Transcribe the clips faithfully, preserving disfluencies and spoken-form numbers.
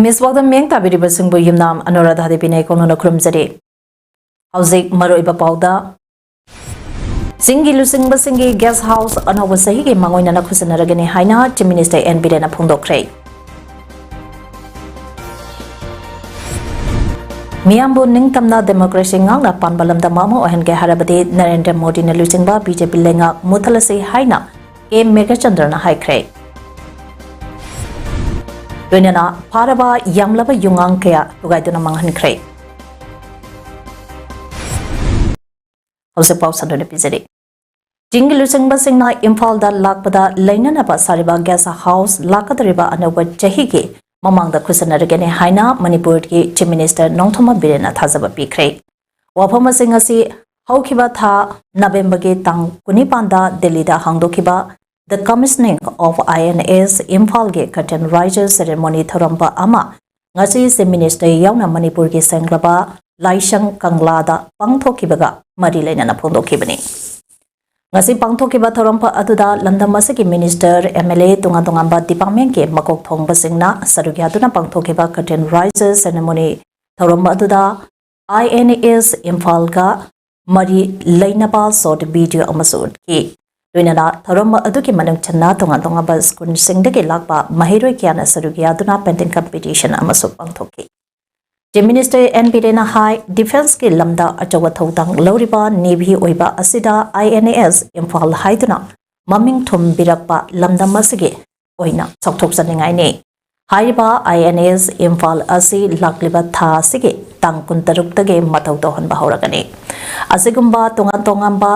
News ꯋꯥꯛꯇ ꯃꯤꯠꯌꯦꯡ ꯇꯥꯕꯤꯔꯤꯕꯁꯤꯡꯕꯨ ꯌꯨꯝꯅꯥꯝ ꯑꯅꯨꯔꯥꯙꯥ ꯗꯦꯕꯤꯅ ꯏꯀꯣꯛꯅꯅ ꯈꯨꯔꯨꯝꯖꯔꯤ꯫ ꯍꯧꯖꯤꯛ ꯃꯔꯨꯑꯣꯏꯕ ꯄꯥꯎꯗ, ꯆꯤꯡꯒꯤ ꯂꯨꯆꯤꯡꯕꯁꯤꯡꯒꯤ ꯒꯦꯁ ꯍꯥꯎꯁ ꯑꯅꯧꯕ ꯆꯍꯤꯒꯤ ꯃꯥꯡꯑꯣꯏꯅꯅ ꯈꯨꯠꯁꯟꯅꯔꯒꯅꯤ ꯍꯥꯏꯅ ꯆꯤꯐ ꯃꯤꯅꯤꯁꯇꯔ ꯑꯦꯟ ꯕꯤꯔꯦꯟꯅ ꯐꯣꯡꯗꯣꯛꯈ꯭ꯔꯦ꯫ ꯃꯤꯌꯥꯝꯕꯨ ꯅꯤꯡꯇꯝꯅ ꯗꯦꯃꯣꯀ꯭ꯔꯦꯁꯤ ꯉꯥꯛꯅ ꯄꯥꯟꯕ ꯂꯝꯗꯝ ꯑꯃ ꯑꯣꯏꯍꯟꯒꯦ ꯍꯥꯏꯔꯕꯗꯤ ꯅꯔꯦꯟꯗ꯭ꯔ ꯃꯣꯗꯤꯅ ꯂꯨꯆꯤꯡꯕ ꯕꯤ ꯖꯦ ꯄꯤ ꯂꯩꯉꯥꯛ ꯃꯨꯠꯊꯠꯂꯁꯤ ꯍꯥꯏꯅ ꯀꯦ ꯃꯦꯘꯆꯟꯗ꯭ꯔꯅ ꯍꯥꯏꯈ꯭ꯔꯦ꯫ ꯂꯣꯏꯅꯅ ꯐꯥꯔꯕ ꯌꯥꯝꯂꯕ ꯌꯨꯉꯥꯡ ꯀꯌꯥ ꯊꯨꯒꯥꯏꯗꯨꯅ ꯃꯥꯡꯍꯟꯈ꯭ꯔꯦ꯫ ꯍꯧꯖꯤꯛ ꯄꯥꯎ ꯁꯟꯗꯣꯛꯅ ꯄꯤꯖꯔꯤ꯫ ꯆꯤꯡꯒꯤ ꯂꯨꯆꯤꯡꯕꯁꯤꯡꯅ ꯏꯝꯐꯥꯜꯗ ꯂꯥꯛꯄꯗ ꯂꯩꯅꯅꯕ ꯁꯥꯔꯤꯕ ꯒꯦꯁ ꯍꯥꯎꯁ ꯂꯥꯛꯀꯗꯧꯔꯤꯕ ꯑꯅꯧꯕ ꯆꯍꯤꯒꯤ ꯃꯃꯥꯡꯗ ꯈꯨꯠꯁꯟꯅꯔꯒꯅꯤ ꯍꯥꯏꯅ ꯃꯅꯤꯄꯨꯔꯒꯤ ꯆꯤꯐ ꯃꯤꯅꯤꯁꯇꯔ ꯅꯣꯡꯊꯣꯝꯕꯝ ꯕꯤꯔꯦꯟꯅ ꯊꯥꯖꯕ ꯄꯤꯈ꯭ꯔꯦ꯫ ꯋꯥꯐꯝ ꯑꯁꯤꯡ ꯑꯁꯤ ꯍꯧꯈꯤꯕ ꯊꯥ ꯅꯕꯦꯝꯕꯔꯒꯤ ꯇꯥꯡ ꯀꯨꯟꯅꯤꯄꯥꯟꯗ ꯗꯦꯜꯂꯤꯗ ꯍꯥꯡꯗꯣꯛꯈꯤꯕ The Commissioning of I N S ꯏꯝꯐꯥꯜꯒꯤ curtain raiser ceremony ꯊꯧꯔꯝ ꯑꯃ ꯉꯁꯤ ꯆꯤꯐ ꯃꯤꯅꯤꯁꯇꯔ ꯌꯥꯎꯅ ꯃꯅꯤꯄꯨꯔꯒꯤ ꯁꯦꯡꯂꯕ ꯂꯥꯏꯁꯪ ꯀꯪꯂꯥꯗ ꯄꯥꯡꯊꯣꯛꯈꯤꯕꯒ ꯃꯔꯤ ꯂꯩꯅꯅ ꯐꯣꯡꯗꯣꯛꯈꯤꯕꯅꯤ꯫ ꯉꯁꯤ ꯄꯥꯡꯊꯣꯛꯈꯤꯕ ꯊꯧꯔꯝ ꯑꯗꯨꯗ ꯂꯝꯗꯝ ꯑꯁꯤꯒꯤ ꯃꯤꯅꯤꯁꯇꯔ, ꯑꯦꯝ ꯑꯦꯜ ꯑꯦ, ꯇꯣꯉꯥꯟ ꯇꯣꯉꯥꯟꯕ ꯗꯤꯄꯥꯔꯠꯃꯦꯟꯒꯤ ꯃꯀꯣꯛ ꯊꯣꯡꯕꯁꯤꯡꯅ ꯁꯔꯨꯛ ꯌꯥꯗꯨꯅ ꯄꯥꯡꯊꯣꯛꯈꯤꯕ curtain raiser ceremony ꯊꯧꯔꯝ ꯑꯗꯨꯗ I N S ꯏꯝꯐꯥꯜꯒ ꯃꯔꯤ ꯂꯩꯅꯕ short video ꯑꯃꯁꯨ ꯎꯠꯈꯤ꯫ ꯂꯣꯏꯅꯅ ꯊꯧꯔꯝ ꯑꯗꯨꯒꯤ ꯃꯅꯨꯡ ꯆꯟꯅ ꯇꯣꯉꯥꯟ ꯇꯣꯉꯥꯟꯕ ꯁ꯭ꯀꯨꯜꯁꯤꯡꯗꯒꯤ ꯂꯥꯛꯄ ꯃꯍꯩꯔꯣꯏ ꯀꯌꯥꯅ ꯁꯔꯨꯛ ꯌꯥꯗꯨꯅ painting competition ꯑꯃꯁꯨ ꯄꯥꯡꯊꯣꯛꯈꯤ꯫ ꯆꯤꯐ ꯃꯤꯅꯤꯁꯇꯔ ꯑꯦꯟ ꯕꯤꯔꯦꯟꯅ ꯍꯥꯏ, ꯗꯤꯐꯦꯟꯁꯀꯤ ꯂꯝꯗ ꯑꯆꯧꯕ ꯊꯧꯗꯥꯡ ꯂꯧꯔꯤꯕ ꯅꯦꯚꯤ ꯑꯣꯏꯕ ꯑꯁꯤꯗ I N S ꯏꯝꯐꯥꯜ ꯍꯥꯏꯗꯨꯅ ꯃꯃꯤꯡ ꯊꯣꯟꯕꯤꯔꯛꯄ ꯂꯝꯗꯝ ꯑꯁꯤꯒꯤ ꯑꯣꯏꯅ ꯆꯥꯎꯊꯣꯛꯆꯅꯤꯡꯉꯥꯏꯅꯤ꯫ ꯍꯥꯏꯔꯤꯕ I N S ꯏꯝꯐꯥꯜ ꯑꯁꯤ ꯂꯥꯛꯂꯤꯕ ꯊꯥ ꯑꯁꯤꯒꯤ ꯇꯥꯡ ꯀꯨꯟꯇꯔꯨꯛꯇꯒꯤ ꯃꯊꯧ ꯇꯧꯍꯟꯕ ꯍꯧꯔꯒꯅꯤ꯫ ꯑꯁꯤꯒꯨꯝꯕ ꯇꯣꯉꯥꯟ ꯇꯣꯉꯥꯟꯕ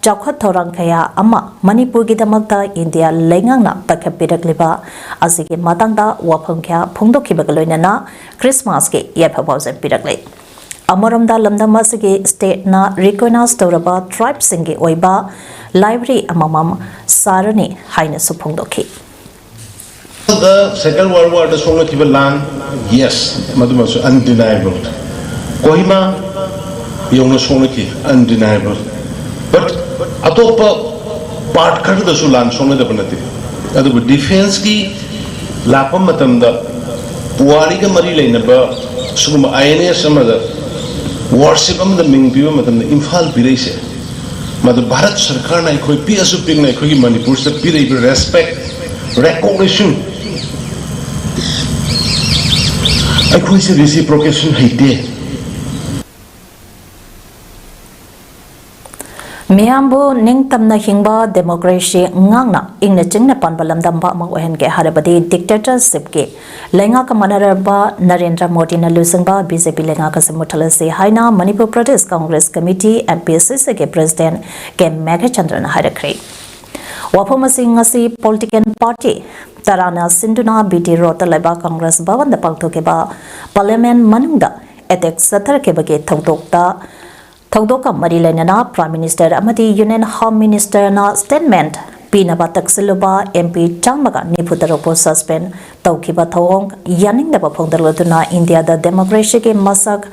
ꯆꯥꯎꯈꯠ ꯊꯧꯔꯥꯡ ꯀꯌꯥ ꯑꯃ ꯃꯅꯤꯄꯨꯔꯒꯤꯗꯃꯛꯇ ꯏꯟꯗꯤꯌꯥ ꯂꯩꯉꯥꯛꯅ ꯄꯥꯏꯈꯠꯄꯤꯔꯛꯂꯤꯕ ꯑꯁꯤꯒꯤ ꯃꯇꯥꯡꯗ ꯋꯥꯐꯝ ꯀꯌꯥ ꯐꯣꯡꯗꯣꯛꯈꯤꯕꯒ ꯂꯣꯏꯅꯅ ꯈ꯭ꯔꯤꯁꯃꯥꯁꯀꯤ ꯌꯥꯏꯐ ꯄꯥꯎꯖꯦꯜ ꯄꯤꯔꯛꯂꯤ꯫ ꯑꯃꯔꯣꯝꯗ ꯂꯝꯗꯝ ꯑꯁꯤꯒꯤ state ꯅ recognize ꯇꯧꯔꯕ tribe ꯁꯤꯡꯒꯤ ꯑꯣꯏꯕ library ꯑꯃꯃꯝ ꯁꯥꯔꯅꯤ ꯍꯥꯏꯅꯁꯨ ꯐꯣꯡꯗꯣꯛꯈꯤ꯫ The Second World War ꯗ ꯁꯣꯛꯅꯈꯤꯕ ꯂꯥꯟ, yes, ꯃꯗꯨꯃꯁꯨ undeniable꯫ ꯀꯣꯍꯤꯃꯥ ꯌꯧꯅ ꯁꯣꯛꯅꯈꯤ, undeniable꯫ But ꯑꯇꯣꯞꯄ part ꯈꯔꯗꯁꯨ ꯂꯥꯟ ꯁꯣꯛꯅꯗꯕ ꯅꯠꯇꯦ꯫ ꯑꯗꯨꯕꯨ defence ꯀꯤ ꯂꯥꯛꯄ ꯃꯇꯝꯗ ꯄꯨꯋꯥꯔꯤꯒ ꯃꯔꯤ ꯂꯩꯅꯕ ꯁꯤꯒꯨꯝꯕ ꯑꯥꯏ ꯑꯦꯟ ꯑꯦꯁ ꯑꯃꯗ ꯋꯥꯔꯁꯤꯞ ꯑꯃꯗ ꯃꯤꯡ ꯄꯤꯕ ꯃꯇꯝꯗ ꯏꯝꯐꯥꯜ ꯄꯤꯔꯛꯏꯁꯦ, ꯃꯗꯨ ꯚꯥꯔꯠ ꯁꯔꯀꯥꯔꯅ ꯑꯩꯈꯣꯏ ꯄꯤꯛꯑꯁꯨ ꯄꯤꯛꯅ ꯑꯩꯈꯣꯏꯒꯤ ꯃꯅꯤꯄꯨꯔꯁꯤꯗ ꯄꯤꯔꯛꯏꯕ ꯔꯦꯁꯄꯦꯛ, ꯔꯦꯀꯣꯒꯅꯤꯁꯟ, ꯑꯩꯈꯣꯏꯁꯦ ꯔꯤꯁꯤꯄ꯭ꯔꯣꯀꯦꯁꯟ ꯍꯩꯇꯦ꯫ ꯃꯤꯌꯥꯝꯕꯨ ꯅꯤꯡꯇꯝꯅ ꯍꯤꯡꯕ ꯗꯦꯃꯣꯀ꯭ꯔꯦꯁꯤ ꯉꯥꯛꯅ ꯏꯪꯅ ꯆꯤꯡꯅ ꯄꯥꯟꯕ ꯂꯝꯗꯝꯕ ꯑꯃ ꯑꯣꯏꯍꯟꯒꯦ ꯍꯥꯏꯔꯕꯗꯤ ꯗꯤꯛꯇꯦꯇꯔꯁꯤꯞꯀꯤ ꯂꯩꯉꯥꯛꯀ ꯃꯥꯟꯅꯔꯕ ꯅꯔꯦꯟꯗ꯭ꯔ ꯃꯣꯗꯤꯅ ꯂꯨꯆꯤꯡꯕ ꯕꯤ ꯖꯦ ꯄꯤ ꯂꯩꯉꯥꯛ ꯑꯁꯤ ꯃꯨꯠꯊꯠꯂꯁꯤ ꯍꯥꯏꯅ Manipur Pradesh Congress committee, M P ꯁꯤ ꯁꯤꯒꯤ ꯄ꯭ꯔꯦꯁꯤꯗꯦꯟ ꯀꯦ ꯃꯦꯘꯆꯟꯗ꯭ꯔꯅ ꯍꯥꯏꯔꯛꯈ꯭ꯔꯦ꯫ ꯋꯥꯐꯝ ꯑꯁꯤ ꯉꯁꯤ ꯄꯣꯂꯤꯇꯤꯀꯦꯜ ꯄꯥꯔꯇꯤ ꯇꯔꯥꯅ ꯁꯤꯟꯗꯨꯅ ꯕꯤ ꯇꯤ ꯔꯣꯗꯇ ꯂꯩꯕ ꯀꯪꯒ꯭ꯔꯦꯁ ꯚꯕꯟꯗ ꯄꯥꯡꯊꯣꯛꯈꯤꯕ ꯄꯥꯔꯂꯤꯌꯥꯃꯦꯟ ꯃꯅꯨꯡꯗ ꯑꯦꯇꯦꯛ ꯆꯠꯊꯔꯛꯈꯤꯕꯒꯤ ꯊꯧꯗꯣꯛꯇ ꯊꯧꯗꯣꯛꯀ ꯃꯔꯤ ꯂꯩꯅꯅ ꯄ꯭ꯔꯥꯏꯝ ꯃꯤꯅꯤꯁꯇꯔ ꯑꯃꯗꯤ ꯌꯨꯅꯤꯌꯟ ꯍꯣꯝ ꯃꯤꯅꯤꯁꯇꯔꯅ ꯁ꯭ꯇꯦꯠꯃꯦꯟꯠ ꯄꯤꯅꯕ ꯇꯛꯁꯤꯜꯂꯨꯕ ꯑꯦꯝ ꯄꯤ ꯆꯥꯝꯃꯒ ꯅꯤꯐꯨ ꯇꯔꯨꯛꯄꯨ ꯁꯁꯄꯦꯟ ꯇꯧꯈꯤꯕ ꯊꯧꯑꯣꯡ ꯌꯥꯅꯤꯡꯗꯕ ꯐꯣꯡꯗꯣꯛꯂꯗꯨꯅ ꯏꯟꯗꯤꯌꯥꯗ ꯗꯦꯃꯣꯀ꯭ꯔꯦꯁꯤꯒꯤ ꯃꯁꯛ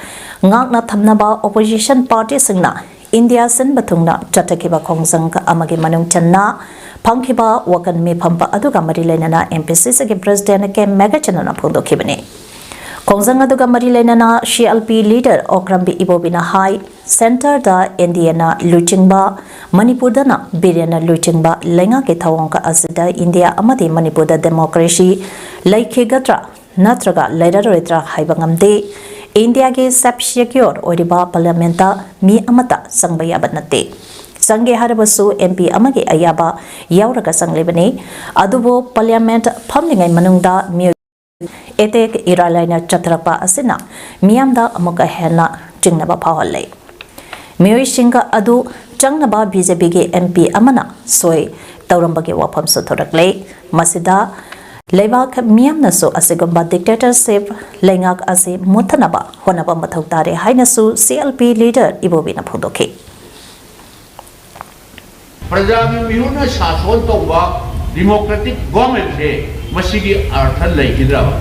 ꯉꯥꯛꯅ ꯊꯝꯅꯕ ꯑꯣꯄꯣꯖꯤꯁꯟ ꯄꯥꯔꯇꯤꯁꯤꯡꯅ ꯏꯟꯗꯤꯌꯥ ꯁꯤꯟꯕ ꯊꯨꯡꯅ ꯆꯠꯊꯈꯤꯕ ꯈꯣꯡꯖꯪ ꯑꯃꯒꯤ ꯃꯅꯨꯡ ꯆꯟꯅ ꯐꯪꯈꯤꯕ ꯋꯥꯀꯟ ꯃꯤꯐꯝ ꯑꯗꯨꯒ ꯃꯔꯤ ꯂꯩꯅꯅ ꯑꯦꯝ ꯄꯤ ꯁꯤ ꯁꯤꯒꯤ ꯄ꯭ꯔꯦꯁꯤꯗꯦꯟꯠ ꯀꯦ ꯃꯦꯘꯆꯟꯗ꯭ꯔꯅ ꯐꯣꯡꯗꯣꯛꯈꯤꯕꯅꯤ꯫ ꯈꯣꯡꯖꯪ ꯑꯗꯨꯒ ꯃꯔꯤ ꯂꯩꯅꯅ ꯁꯤ ꯑꯦꯜ ꯄꯤ ꯂꯤꯗꯔ ꯑꯣꯀ꯭ꯔꯝꯕꯤ ꯏꯕꯣꯕꯤꯅ ꯍꯥꯏ, ꯁꯦꯟꯇꯔꯗ ꯑꯦꯟ ꯗꯤ ꯑꯦꯅ ꯂꯨꯆꯤꯡꯕ, ꯃꯅꯤꯄꯨꯔꯗꯅ ꯕꯤꯔꯦꯟꯅ ꯂꯨꯆꯤꯡꯕ ꯂꯩꯉꯥꯛꯀꯤ ꯊꯧꯑꯣꯡ ꯑꯁꯤꯗ ꯏꯟꯗꯤꯌꯥ ꯑꯃꯗꯤ ꯃꯅꯤꯄꯨꯔꯗ ꯗꯦꯃꯣꯀ꯭ꯔꯦꯁꯤ ꯂꯩꯈꯤꯒꯗ꯭ꯔꯥ ꯅꯠꯇ꯭ꯔꯒ ꯂꯩꯔꯔꯣꯏꯗ꯭ꯔꯥ ꯍꯥꯏꯕ ꯉꯝꯗꯦ꯫ ꯏꯟꯗꯤꯌꯥꯒꯤ ꯁꯦꯞ ꯁꯦꯀ꯭ꯌꯣꯔ ꯑꯣꯏꯔꯤꯕ ꯄꯥꯔꯂꯤꯌꯥꯃꯦꯟꯠꯇ ꯃꯤ ꯑꯃꯠꯇ ꯆꯪꯕ ꯌꯥꯕ ꯅꯠꯇꯦ꯫ ꯆꯪꯒꯦ ꯍꯥꯏꯔꯕꯁꯨ ꯑꯦꯝ ꯄꯤ ꯑꯃꯒꯤ ꯑꯌꯥꯕ ꯌꯥꯎꯔꯒ ꯆꯪꯂꯤꯕꯅꯤ꯫ ꯑꯗꯨꯕꯨ ꯄꯥꯔꯂꯤꯌꯥꯃꯦꯟꯠ ꯐꯝꯂꯤꯉꯩ ꯃꯅꯨꯡꯗ ꯃꯤꯑꯣꯏ ꯑꯦꯇꯦꯛ ꯏꯔꯥꯏ ꯂꯥꯏꯅ ꯆꯠꯊꯔꯛꯄ ꯑꯁꯤꯅ ꯃꯤꯌꯥꯝꯗ ꯑꯃꯨꯛꯀ ꯍꯦꯟꯅ ꯆꯤꯡꯅꯕ ꯐꯥꯎꯍꯜꯂꯦ꯫ ꯃꯤꯑꯣꯏꯁꯤꯡꯒ ꯑꯗꯨ ꯆꯪꯅꯕ ꯕꯤ ꯖꯦ ꯄꯤꯒꯤ ꯑꯦꯝ ꯄꯤ ꯑꯃꯅ ꯁꯣꯏ ꯇꯧꯔꯝꯕꯒꯤ ꯋꯥꯐꯝꯁꯨ ꯊꯣꯔꯛꯂꯦ꯫ ꯃꯁꯤꯗ ꯂꯩꯕꯥꯛ ꯃꯤꯌꯥꯝꯅꯁꯨ ꯑꯁꯤꯒꯨꯝꯕ ꯗꯤꯛꯇꯦꯇꯔꯁꯤꯞ ꯂꯩꯉꯥꯛ ꯑꯁꯤ ꯃꯨꯠꯊꯅꯕ ꯍꯣꯠꯅꯕ ꯃꯊꯧ ꯇꯥꯔꯦ ꯍꯥꯏꯅꯁꯨ ꯁꯤ ꯑꯦꯜ ꯄꯤ ꯂꯤꯗꯔ ꯏꯕꯣꯕꯤꯅ ꯐꯣꯡꯗꯣꯛꯈꯤ꯫ ꯄ꯭ꯔꯖꯥꯒꯤ ꯃꯤꯍꯨꯠꯅ ꯁꯥꯁꯣꯟ ꯇꯧꯕ ꯗꯤꯃꯣꯀ꯭ꯔꯦꯇꯤꯛ ꯒꯣꯔꯃꯦꯟꯁꯦ ꯃꯁꯤꯒꯤ ꯑꯔꯊ ꯂꯩꯈꯤꯗ꯭ꯔꯕ?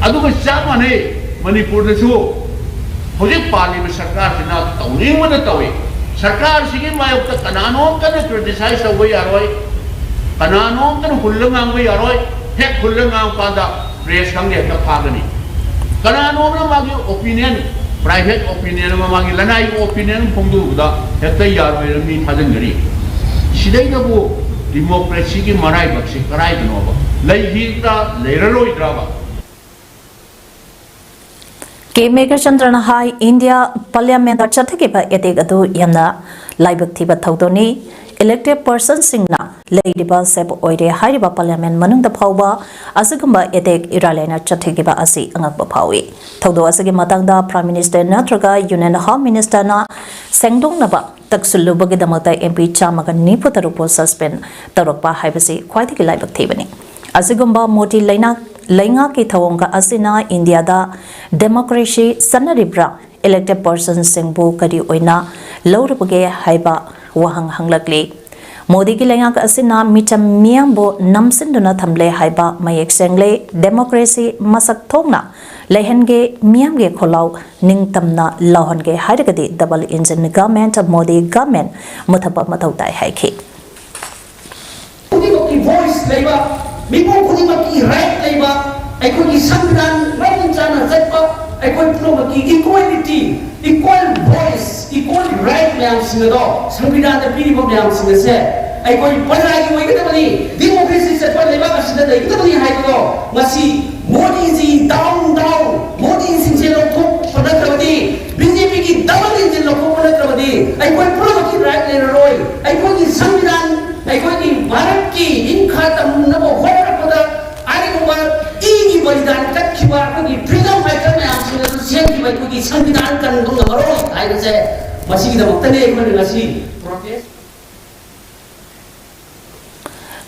ꯑꯗꯨꯒ ꯆꯞ ꯃꯥꯟꯅꯩ ꯃꯅꯤꯄꯨꯔꯗꯁꯨ꯫ ꯍꯧꯖꯤꯛ ꯄꯥꯜꯂꯤꯕ ꯁꯔꯀꯥꯔꯁꯤꯅ ꯇꯧꯅꯤꯡꯕꯗ ꯇꯧꯏ꯫ ꯁꯔꯀꯥꯔꯁꯤꯒꯤ ꯃꯥꯌꯣꯛꯇ ꯀꯅꯥꯅꯣꯝꯇꯅ ꯀ꯭ꯔꯤꯇꯤꯁꯥꯏꯖ ꯇꯧꯕ ꯌꯥꯔꯣꯏ, ꯀꯅꯥꯅꯣꯝꯇꯅ ꯍꯨꯜꯂ ꯉꯥꯡꯕ ꯌꯥꯔꯣꯏ꯫ ꯍꯦꯛ ꯍꯨꯜꯂ ꯉꯥꯡꯕ ꯀꯥꯟꯗ ꯄ꯭ꯔꯦꯁ ꯈꯪꯗꯦ ꯍꯦꯛꯇ ꯐꯥꯒꯅꯤ꯫ ꯀꯅꯥꯅꯣꯝꯅ ꯃꯥꯒꯤ ꯑꯣꯄꯤꯅꯤꯌꯟ, ꯄ꯭ꯔꯥꯏꯚꯦꯠ ꯑꯣꯄꯤꯅꯤꯌꯟ ꯑꯃ, ꯃꯥꯒꯤ ꯂꯅꯥꯏꯒꯤ ꯑꯣꯄꯤꯅꯤꯌꯟ ꯑꯃ ꯐꯣꯡꯗꯣꯛꯎꯕꯗ ꯍꯦꯛꯇ ꯌꯥꯔꯣꯏꯅ ꯃꯤ ꯊꯥꯖꯤꯟꯒꯅꯤ꯫ ꯁꯤꯗꯩꯗꯕꯨ ꯗꯤꯃꯣꯀ꯭ꯔꯦꯁꯤꯒꯤ ꯃꯔꯥꯏꯕꯛꯁꯤ ꯀꯔꯥꯏꯗꯅꯣꯕ? ꯂꯩꯈꯤꯗ꯭ꯔꯥ, ꯂꯩꯔꯔꯣꯏꯗ꯭ꯔꯕ? ꯀꯦ ꯃꯦꯘꯆꯟꯗ꯭ꯔꯅ ꯍꯥꯏ, ꯏꯟꯗꯤꯌꯥ ꯄꯥꯔꯂꯤꯌꯥꯃꯦꯟꯗ ꯆꯠꯊꯈꯤꯕ ꯑꯦꯇꯦꯛ ꯑꯗꯨ ꯌꯥꯝꯅ ꯂꯥꯏꯕꯛ ꯊꯤꯕ ꯊꯧꯗꯣꯛꯅꯤ꯫ ꯏꯂꯦꯛꯇꯦꯗ ꯄꯔꯁꯟꯁꯤꯡꯅ ꯂꯩꯔꯤꯕ ꯁꯦꯐ ꯑꯣꯏꯔꯦ ꯍꯥꯏꯔꯤꯕ ꯄꯥꯔꯂꯤꯌꯥꯃꯦꯟ ꯃꯅꯨꯡꯗ ꯐꯥꯎꯕ ꯑꯁꯤꯒꯨꯝꯕ ꯑꯦꯇꯦꯛ ꯏꯔꯥꯏ ꯂꯥꯏꯅ ꯆꯠꯊꯈꯤꯕ ꯑꯁꯤ ꯑꯉꯛꯄ ꯐꯥꯎꯏ꯫ ꯊꯧꯗꯣꯛ ꯑꯁꯤꯒꯤ ꯃꯇꯥꯡꯗ ꯄ꯭ꯔꯥꯏꯝ ꯃꯤꯅꯤꯁꯇꯔ ꯅꯠꯇ꯭ꯔꯒ ꯌꯨꯅꯤꯌꯟ ꯍꯣꯝ ꯃꯤꯅꯤꯁꯇꯔꯅ ꯁꯦꯡꯗꯣꯛꯅꯕ ꯇꯛꯁꯤꯜꯂꯨꯕꯒꯤꯗꯃꯛꯇ ꯑꯦꯝ ꯄꯤ ꯆꯥꯝꯃꯒ ꯅꯤꯐꯨ ꯇꯔꯨꯛꯄꯨ ꯁꯁꯄꯦꯟ ꯇꯧꯔꯛꯄ ꯍꯥꯏꯕꯁꯤ ꯈ꯭ꯋꯥꯏꯗꯒꯤ ꯂꯥꯏꯕꯛ ꯊꯤꯕꯅꯤ꯫ ꯑꯁꯤꯒꯨꯝꯕ ꯃꯣꯗꯤ ꯂꯩꯉꯥꯛ ꯂꯩꯉꯥꯛꯀꯤ ꯊꯧꯑꯣꯡꯒ ꯑꯁꯤꯅ ꯏꯟꯗꯤꯌꯥꯗ ꯗꯦꯃꯣꯀ꯭ꯔꯦꯁꯤ ꯆꯠꯅꯔꯤꯕ꯭ꯔꯥ? ꯏꯂꯦꯛꯇꯦꯗ ꯄꯔꯁꯟꯁꯤꯡꯕꯨ ꯀꯔꯤ ꯑꯣꯏꯅ ꯂꯧꯔꯕꯒꯦ ꯍꯥꯏꯕ ꯋꯥꯍꯪ ꯍꯪꯂꯛꯂꯤ꯫ ꯃꯣꯗꯤꯒꯤ ꯂꯩꯉꯥꯛ ꯑꯁꯤꯅ ꯃꯤꯆꯝ ꯃꯤꯌꯥꯝꯕꯨ ꯅꯝꯁꯤꯟꯗꯨꯅ ꯊꯝꯂꯦ ꯍꯥꯏꯕ ꯃꯌꯦꯛ ꯁꯦꯡꯂꯦ꯫ ꯗꯦꯃꯣꯀ꯭ꯔꯦꯁꯤ ꯃꯁꯛ ꯊꯣꯛꯅ ꯂꯩꯍꯟꯒꯦ, ꯃꯤꯌꯥꯝꯒꯤ ꯈꯣꯜꯂꯥꯎ ꯅꯤꯡꯇꯝꯅ ꯂꯥꯎꯍꯟꯒꯦ ꯍꯥꯏꯔꯒꯗꯤ double engine government, Modi government ꯃꯨꯊꯠꯄ ꯃꯊꯧ ꯇꯥꯏ ꯍꯥꯏꯈꯤ꯫ ꯈꯨꯗꯤꯡꯃꯛꯀꯤ ꯚꯣꯏꯁ ꯂꯩꯕ, ꯃꯤꯄꯨꯝ ꯈꯨꯗꯤꯡꯃꯛꯀꯤ ꯔꯥꯏꯠ ꯂꯩꯕ, ꯑꯩꯈꯣꯏꯒꯤ ꯁꯪꯕꯤꯙꯥꯟ ꯃꯔꯝ ꯆꯥꯅ ꯆꯠꯄ, ꯑꯩꯈꯣꯏ ꯄꯨꯝꯅꯃꯛꯀꯤ equality, equal voice, equal right ꯃꯌꯥꯝꯁꯤꯡ ꯑꯗꯣ ꯁꯪꯕꯤꯙꯥꯟꯗ ꯄꯤꯔꯤꯕ ꯃꯌꯥꯝꯁꯤꯡ ꯑꯁꯦ ꯑꯩꯈꯣꯏ ꯄ꯭ꯔꯖꯥꯒꯤ ꯑꯣꯏꯒꯗꯕꯅꯤ, ꯗꯦꯃꯣꯀ꯭ꯔꯦꯁꯤ ꯆꯠꯄ ꯂꯩꯕꯥꯛ ꯑꯁꯤꯗ ꯂꯩꯒꯗꯕꯅꯤ ꯍꯥꯏꯕꯗꯣ ꯉꯁꯤ ꯃꯣꯗꯤꯖꯤ ꯗꯥꯎꯟ ꯗꯥꯎꯟ, ꯃꯣꯗꯤꯁꯤꯡꯁꯦ ꯂꯧꯊꯣꯛꯄ ꯅꯠꯇ꯭ꯔꯕꯗꯤ, ꯕꯤ ꯖꯦ ꯄꯤꯒꯤ ꯗꯕꯜ ꯏꯟꯖꯤꯟ ꯂꯧꯊꯣꯛꯄ ꯅꯠꯇ꯭ꯔꯕꯗꯤ ꯑꯩꯈꯣꯏ ꯄꯨꯝꯅꯃꯛꯀꯤ ꯔꯥꯏꯠ ꯂꯩꯔꯔꯣꯏ꯫ ꯑꯩꯈꯣꯏꯒꯤ ꯁꯪꯕꯤꯙꯥꯟ, ꯑꯩꯈꯣꯏꯒꯤ ꯚꯥꯔꯠꯀꯤ ꯏꯪꯈꯥ ꯇꯝꯅꯕ ꯍꯣꯠꯅꯔꯛꯄꯗ ꯑꯔꯤꯕ ꯏꯒꯤ ꯕꯂꯤꯗꯥꯟ ꯀꯠꯈꯤꯕ ꯑꯩꯈꯣꯏꯒꯤ ꯐ꯭ꯔꯤꯗꯝ ꯐꯥꯏꯇꯔ ꯃꯌꯥꯝꯁꯤꯡ ꯑꯗꯨ ꯁꯦꯝꯈꯤꯕ ꯑꯩꯈꯣꯏꯒꯤ ꯁꯪꯕꯤꯙꯥꯟ ꯀꯟꯕ ꯉꯝꯃꯔꯣꯏ ꯍꯥꯏꯕꯁꯦ ꯃꯁꯤꯒꯤꯗꯃꯛꯇꯅꯦ ꯑꯩꯈꯣꯏꯅ ꯉꯁꯤ ꯄ꯭ꯔꯣꯇꯦꯁ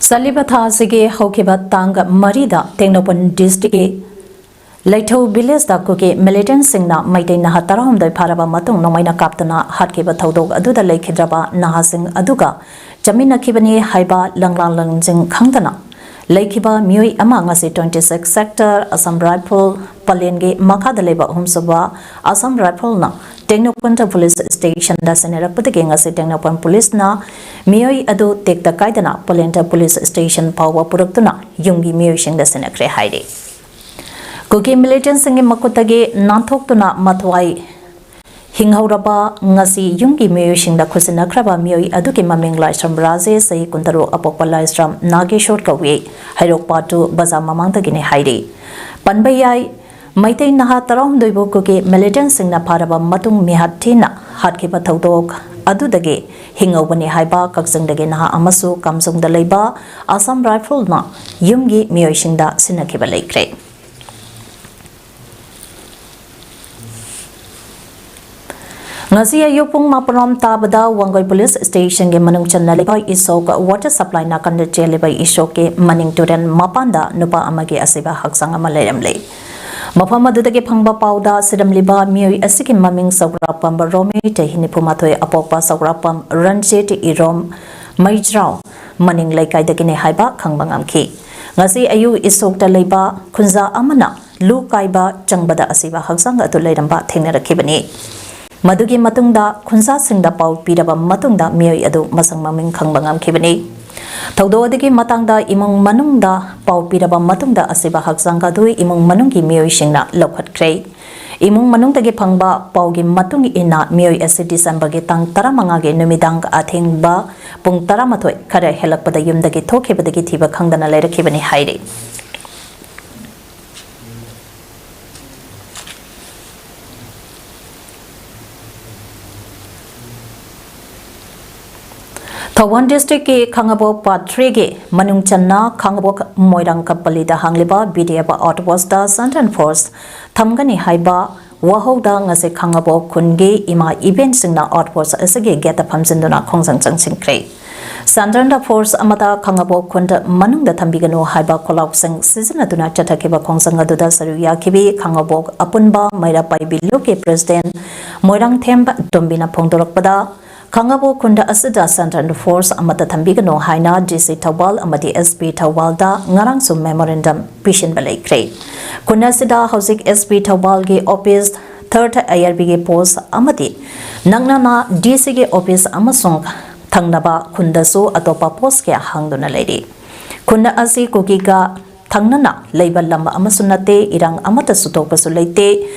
ꯆꯠꯂꯤꯕ ꯊꯥ ꯑꯁꯤꯒꯤ ꯍꯧꯈꯤꯕ ꯇꯥꯡ ꯃꯔꯤꯗ ꯇꯦꯡꯅꯧꯄꯜ ꯗꯤꯁꯇ꯭ꯔꯤꯛꯀꯤ ꯂꯩꯊꯧ ꯚꯤꯂꯦꯖꯇ ꯀꯨꯀꯤ ꯃꯤꯂꯤꯇꯦꯟꯠꯁꯤꯡꯅ ꯃꯩꯇꯩ ꯅꯍꯥ ꯇꯔꯥꯍꯨꯝꯗꯣꯏ ꯐꯥꯔꯕ ꯃꯇꯨꯡ ꯅꯣꯡꯃꯩꯅ ꯀꯥꯞꯇꯨꯅ ꯍꯥꯠꯈꯤꯕ ꯊꯧꯗꯣꯛ ꯑꯗꯨꯗ ꯂꯩꯈꯤꯗ꯭ꯔꯕ ꯅꯍꯥꯁꯤꯡ ꯑꯗꯨꯒ ꯆꯠꯃꯤꯟꯅꯈꯤꯕꯅꯤ ꯍꯥꯏꯕ ꯂꯪꯂꯥ ꯂꯪꯖꯤꯡ ꯈꯪꯗꯅ ꯂꯩꯈꯤꯕ ꯃꯤꯑꯣꯏ ꯑꯃ ꯉꯁꯤ twenty six sector Assam Rifle ꯄꯂꯦꯟꯒꯤ ꯃꯈꯥꯗ ꯂꯩꯕ ꯑꯍꯨꯝꯁꯨꯕ Assam Rifleꯅ ꯇꯦꯡꯅꯧꯄꯜ ꯄꯨꯂꯤꯁ ꯁ꯭ꯇꯦꯁꯟꯗ ꯁꯤꯟꯅꯔꯛꯄꯗꯒꯤ ꯉꯁꯤ ꯇꯦꯡꯅꯧꯄꯜ ꯄꯨꯂꯤꯁꯅ ꯃꯤꯑꯣꯏ ꯑꯗꯨ ꯇꯦꯛꯇ ꯀꯥꯏꯗꯅ ꯄꯂꯦꯟ ꯄꯨꯂꯤꯁ ꯁ꯭ꯇꯦꯁꯟ ꯐꯥꯎꯕ ꯄꯨꯔꯛꯇꯨꯅ ꯌꯨꯝꯒꯤ ꯃꯤꯑꯣꯏꯁꯤꯡꯗ ꯁꯤꯟꯅꯈ꯭ꯔꯦ ꯍꯥꯏꯔꯤ꯫ ꯀꯨꯀꯤ ꯃꯤꯂꯤꯇꯦꯟꯁꯤꯡꯒꯤ ꯃꯈꯨꯠꯇꯒꯤ ꯅꯥꯟꯊꯣꯛꯇꯨꯅ ꯃꯊ꯭ꯋꯥꯏ ꯍꯤꯡꯍꯧꯔꯕ ꯉꯁꯤ ꯌꯨꯝꯒꯤ ꯃꯤꯑꯣꯏꯁꯤꯡꯗ ꯈꯨꯠꯁꯤꯟꯅꯈ꯭ꯔꯕ ꯃꯤꯑꯣꯏ ꯑꯗꯨꯒꯤ ꯃꯃꯤꯡ ꯂꯥꯏꯁ꯭ꯔꯝ ꯔꯥꯖꯦꯁ, ꯆꯍꯤ ꯀꯨꯟꯇꯔꯨꯛ, ꯑꯄꯣꯛꯄ ꯂꯥꯏꯁ꯭ꯔꯝ ꯅꯥꯒꯦꯁꯣꯔ ꯀꯧꯏ, ꯍꯩꯔꯣꯛ ꯄꯥꯠ ꯇꯨ ꯕꯖꯥꯔ ꯃꯃꯥꯡꯗꯒꯤꯅꯤ ꯍꯥꯏꯔꯤ꯫ ꯄꯟꯕ ꯌꯥꯏ, ꯃꯩꯇꯩ ꯅꯍꯥ ꯇꯔꯥꯍꯨꯝꯗꯣꯏꯕꯨ ꯀꯨꯀꯤ ꯃꯤꯂꯤꯇꯦꯟꯁꯤꯡꯅ ꯐꯥꯔꯕ ꯃꯇꯨꯡ ꯃꯤꯍꯥꯠ ꯊꯤꯅ ꯍꯥꯠꯈꯤꯕ ꯊꯧꯗꯣꯛ ꯑꯗꯨꯗꯒꯤ ꯍꯤꯡꯍꯧꯕꯅꯤ ꯍꯥꯏꯕ ꯀꯛꯆꯤꯡꯗꯒꯤ ꯅꯍꯥ ꯑꯃꯁꯨ ꯀꯥꯝꯖꯣꯡꯗ ꯂꯩꯕ ꯑꯁꯥꯝ ꯔꯥꯏꯐꯜꯅ ꯌꯨꯝꯒꯤ ꯃꯤꯑꯣꯏꯁꯤꯡꯗ ꯁꯤꯟꯅꯈꯤꯕ ꯂꯩꯈ꯭ꯔꯦ꯫ ꯉꯁꯤ ꯑꯌꯨꯛ ꯄꯨꯡ ꯃꯥꯄꯟꯔꯣꯝ ꯇꯥꯕꯗ ꯋꯥꯡꯒꯣꯏ ꯄꯨꯂꯤꯁ ꯁ꯭ꯇꯦꯁꯟꯒꯤ ꯃꯅꯨꯡ ꯆꯟꯅ ꯂꯩꯕ ꯏꯁꯣꯛ ꯋꯥꯇꯔ ꯁꯄ꯭ꯂꯥꯏ ꯅꯥꯀꯟꯗ ꯆꯦꯜꯂꯤꯕ ꯏꯁꯣꯛꯀꯤ ꯃꯅꯤꯡ ꯇꯨꯔꯦꯜ ꯃꯄꯥꯟꯗ ꯅꯨꯄꯥ ꯑꯃꯒꯤ ꯑꯁꯤꯕ ꯍꯛꯆꯥꯡ ꯑꯃ ꯂꯩꯔꯝꯂꯦ꯫ ꯃꯐꯝ ꯑꯗꯨꯗꯒꯤ ꯐꯪꯕ ꯄꯥꯎꯗ ꯁꯤꯔꯝꯂꯤꯕ ꯃꯤꯑꯣꯏ ꯑꯁꯤꯒꯤ ꯃꯃꯤꯡ ꯆꯥꯎꯔꯥꯛꯄꯝꯕ ꯔꯣꯃꯤ, ꯆꯍꯤ ꯅꯤꯐꯨꯃꯥꯊꯣꯏ, ꯑꯄꯣꯛꯄ ꯆꯥꯎꯔꯥꯛꯄꯝ ꯔꯟꯖꯤꯠ ꯏꯔꯣꯝ ꯃꯩꯖ꯭ꯔꯥꯎ ꯃꯅꯤꯡ ꯂꯩꯀꯥꯏꯗꯒꯤꯅꯤ ꯍꯥꯏꯕ ꯈꯪꯕ ꯉꯝꯈꯤ꯫ ꯉꯁꯤ ꯑꯌꯨꯛ ꯏꯁꯣꯛꯇ ꯂꯩꯕ ꯈꯨꯟꯖꯥ ꯑꯃꯅ ꯂꯨ ꯀꯥꯏꯕ ꯆꯪꯕꯗ ꯑꯁꯤꯕ ꯍꯛꯆꯥꯡ ꯑꯗꯨ ꯂꯩꯔꯝꯕ ꯊꯦꯡꯅꯔꯛꯈꯤꯕꯅꯤ꯫ ꯃꯗꯨꯒꯤ ꯃꯇꯨꯡꯗ ꯈꯨꯟꯖꯥꯁꯤꯡꯗ ꯄꯥꯎ ꯄꯤꯔꯕ ꯃꯇꯨꯡꯗ ꯃꯤꯑꯣꯏ ꯑꯗꯨ ꯃꯁꯛ ꯃꯃꯤꯡ ꯈꯪꯕ ꯉꯝꯈꯤꯕꯅꯤ꯫ ꯊꯧꯗꯣꯛ ꯑꯗꯨꯒꯤ ꯃꯇꯥꯡꯗ ꯏꯃꯨꯡ ꯃꯅꯨꯡꯗ ꯄꯥꯎ ꯄꯤꯔꯕ ꯃꯇꯨꯡꯗ ꯑꯁꯤꯕ ꯍꯛꯆꯥꯡ ꯑꯗꯨ ꯏꯃꯨꯡ ꯃꯅꯨꯡꯒꯤ ꯃꯤꯑꯣꯏꯁꯤꯡꯅ ꯂꯧꯈꯠꯈ꯭ꯔꯦ꯫ ꯏꯃꯨꯡ ꯃꯅꯨꯡꯗꯒꯤ ꯐꯪꯕ ꯄꯥꯎꯒꯤ ꯃꯇꯨꯡ ꯏꯟꯅ ꯃꯤꯑꯣꯏ ꯑꯁꯤ ꯗꯤꯁꯦꯝꯕꯔꯒꯤ ꯇꯥꯡ ꯇꯔꯥꯃꯉꯥꯒꯤ ꯅꯨꯃꯤꯗꯥꯡ ꯑꯊꯦꯡꯕ ꯄꯨꯡ ꯇꯔꯥꯃꯥꯊꯣꯏ ꯈꯔ ꯍꯦꯜꯂꯛꯄꯗ ꯌꯨꯝꯗꯒꯤ ꯊꯣꯛꯈꯤꯕꯗꯒꯤ ꯊꯤꯕ ꯈꯪꯗꯅ ꯂꯩꯔꯛꯈꯤꯕꯅꯤ ꯍꯥꯏꯔꯤ꯫ ꯊꯧꯕꯥꯜ ꯗꯤꯁꯇ꯭ꯔꯤꯛꯀꯤ ꯈꯥꯡꯉꯕꯣꯛ ꯄꯥꯠ ꯊ꯭ꯔꯤꯒꯤ ꯃꯅꯨꯡ ꯆꯟꯅ ꯈꯥꯡꯉꯕꯣꯛ ꯃꯣꯏꯔꯥꯡ ꯀꯝꯄꯂꯤꯗ ꯍꯥꯡꯂꯤꯕ B D F outpost central force ꯊꯝꯒꯅꯤ ꯍꯥꯏꯕ ꯋꯥꯍꯧꯗ ꯉꯁꯤ ꯈꯥꯡꯉꯕꯣꯛ ꯈꯨꯟꯒꯤ ꯏꯃꯥ ꯏꯕꯦꯟꯁꯤꯡꯅ ꯑꯥꯎꯠꯄꯣꯁ ꯑꯁꯤꯒꯤ ꯒꯦꯠꯇ ꯐꯝꯖꯤꯟꯗꯨꯅ ꯈꯣꯡꯖꯪ ꯆꯪꯁꯤꯟꯈ꯭ꯔꯦ꯫ ꯁꯦꯟꯇ꯭ꯔꯦꯜꯗ ꯐꯣꯔꯁ ꯑꯃꯠꯇ ꯈꯥꯡꯉꯕꯣꯛ ꯈꯨꯟꯗ ꯃꯅꯨꯡꯗ ꯊꯝꯕꯤꯒꯅꯨ ꯍꯥꯏꯕ ꯈꯣꯜꯂꯥꯎꯁꯤꯡ ꯁꯤꯖꯤꯟꯅꯗꯨꯅ ꯆꯠꯊꯈꯤꯕ ꯈꯣꯡꯖꯪ ꯑꯗꯨꯗ ꯁꯔꯨꯛ ꯌꯥꯈꯤꯕꯤ ꯈꯥꯡꯉꯕꯣꯛ ꯑꯄꯨꯟꯕ ꯃꯩꯔꯥ ꯄꯥꯏꯕꯤ ꯂꯨꯞꯀꯤ ꯄ꯭ꯔꯦꯁꯤꯗꯦꯟ ꯃꯣꯏꯔꯥꯡꯊꯦꯝ ꯇꯣꯝꯕꯤꯅ ꯐꯣꯡꯗꯣꯔꯛꯄꯗ, ꯈꯥꯡꯉꯕꯣꯛ ꯈꯨꯟꯗ ꯑꯁꯤꯗ ꯁꯦꯟꯇ꯭ꯔꯦꯜ ꯐꯣꯔꯁ ꯑꯃꯠꯇ ꯊꯝꯕꯤꯒꯅꯨ ꯍꯥꯏꯅ ꯗꯤ ꯁꯤ ꯊꯧꯕꯥꯜ ꯑꯃꯗꯤ ꯑꯦꯁ ꯄꯤ ꯊꯧꯕꯥꯜꯗ ꯉꯔꯥꯡꯁꯨ ꯃꯦꯃꯣꯔꯦꯟꯗꯝ ꯄꯤꯁꯤꯟꯕ ꯂꯩꯈ꯭ꯔꯦ꯫ ꯈꯨꯟ ꯑꯁꯤꯗ ꯍꯧꯖꯤꯛ ꯑꯦꯁ ꯄꯤ ꯊꯧꯕꯥꯜꯒꯤ ꯑꯣꯐꯤꯁ, ꯊꯔꯗ ꯑꯥꯏ ꯑꯥꯔ ꯕꯤꯒꯤ ꯄꯣꯁ ꯑꯃꯗꯤ ꯅꯛꯅꯅ ꯗꯤ ꯁꯤꯒꯤ ꯑꯣꯐꯤꯁ ꯑꯃꯁꯨꯡ ꯊꯪꯅꯕ ꯈꯨꯟꯗꯁꯨ ꯑꯇꯣꯞꯄ ꯄꯣꯁ ꯀꯌꯥ ꯍꯥꯡꯗꯨꯅ ꯂꯩꯔꯤ꯫ ꯈꯨꯟ ꯑꯁꯤ ꯀꯨꯀꯤꯒ ꯊꯪꯅꯅ ꯂꯩꯕ ꯂꯝ ꯑꯃꯁꯨ ꯅꯠꯇꯦ, ꯏꯔꯥꯡ ꯑꯃꯠꯇꯁꯨ ꯊꯣꯛꯄꯁꯨ ꯂꯩꯇꯦ꯫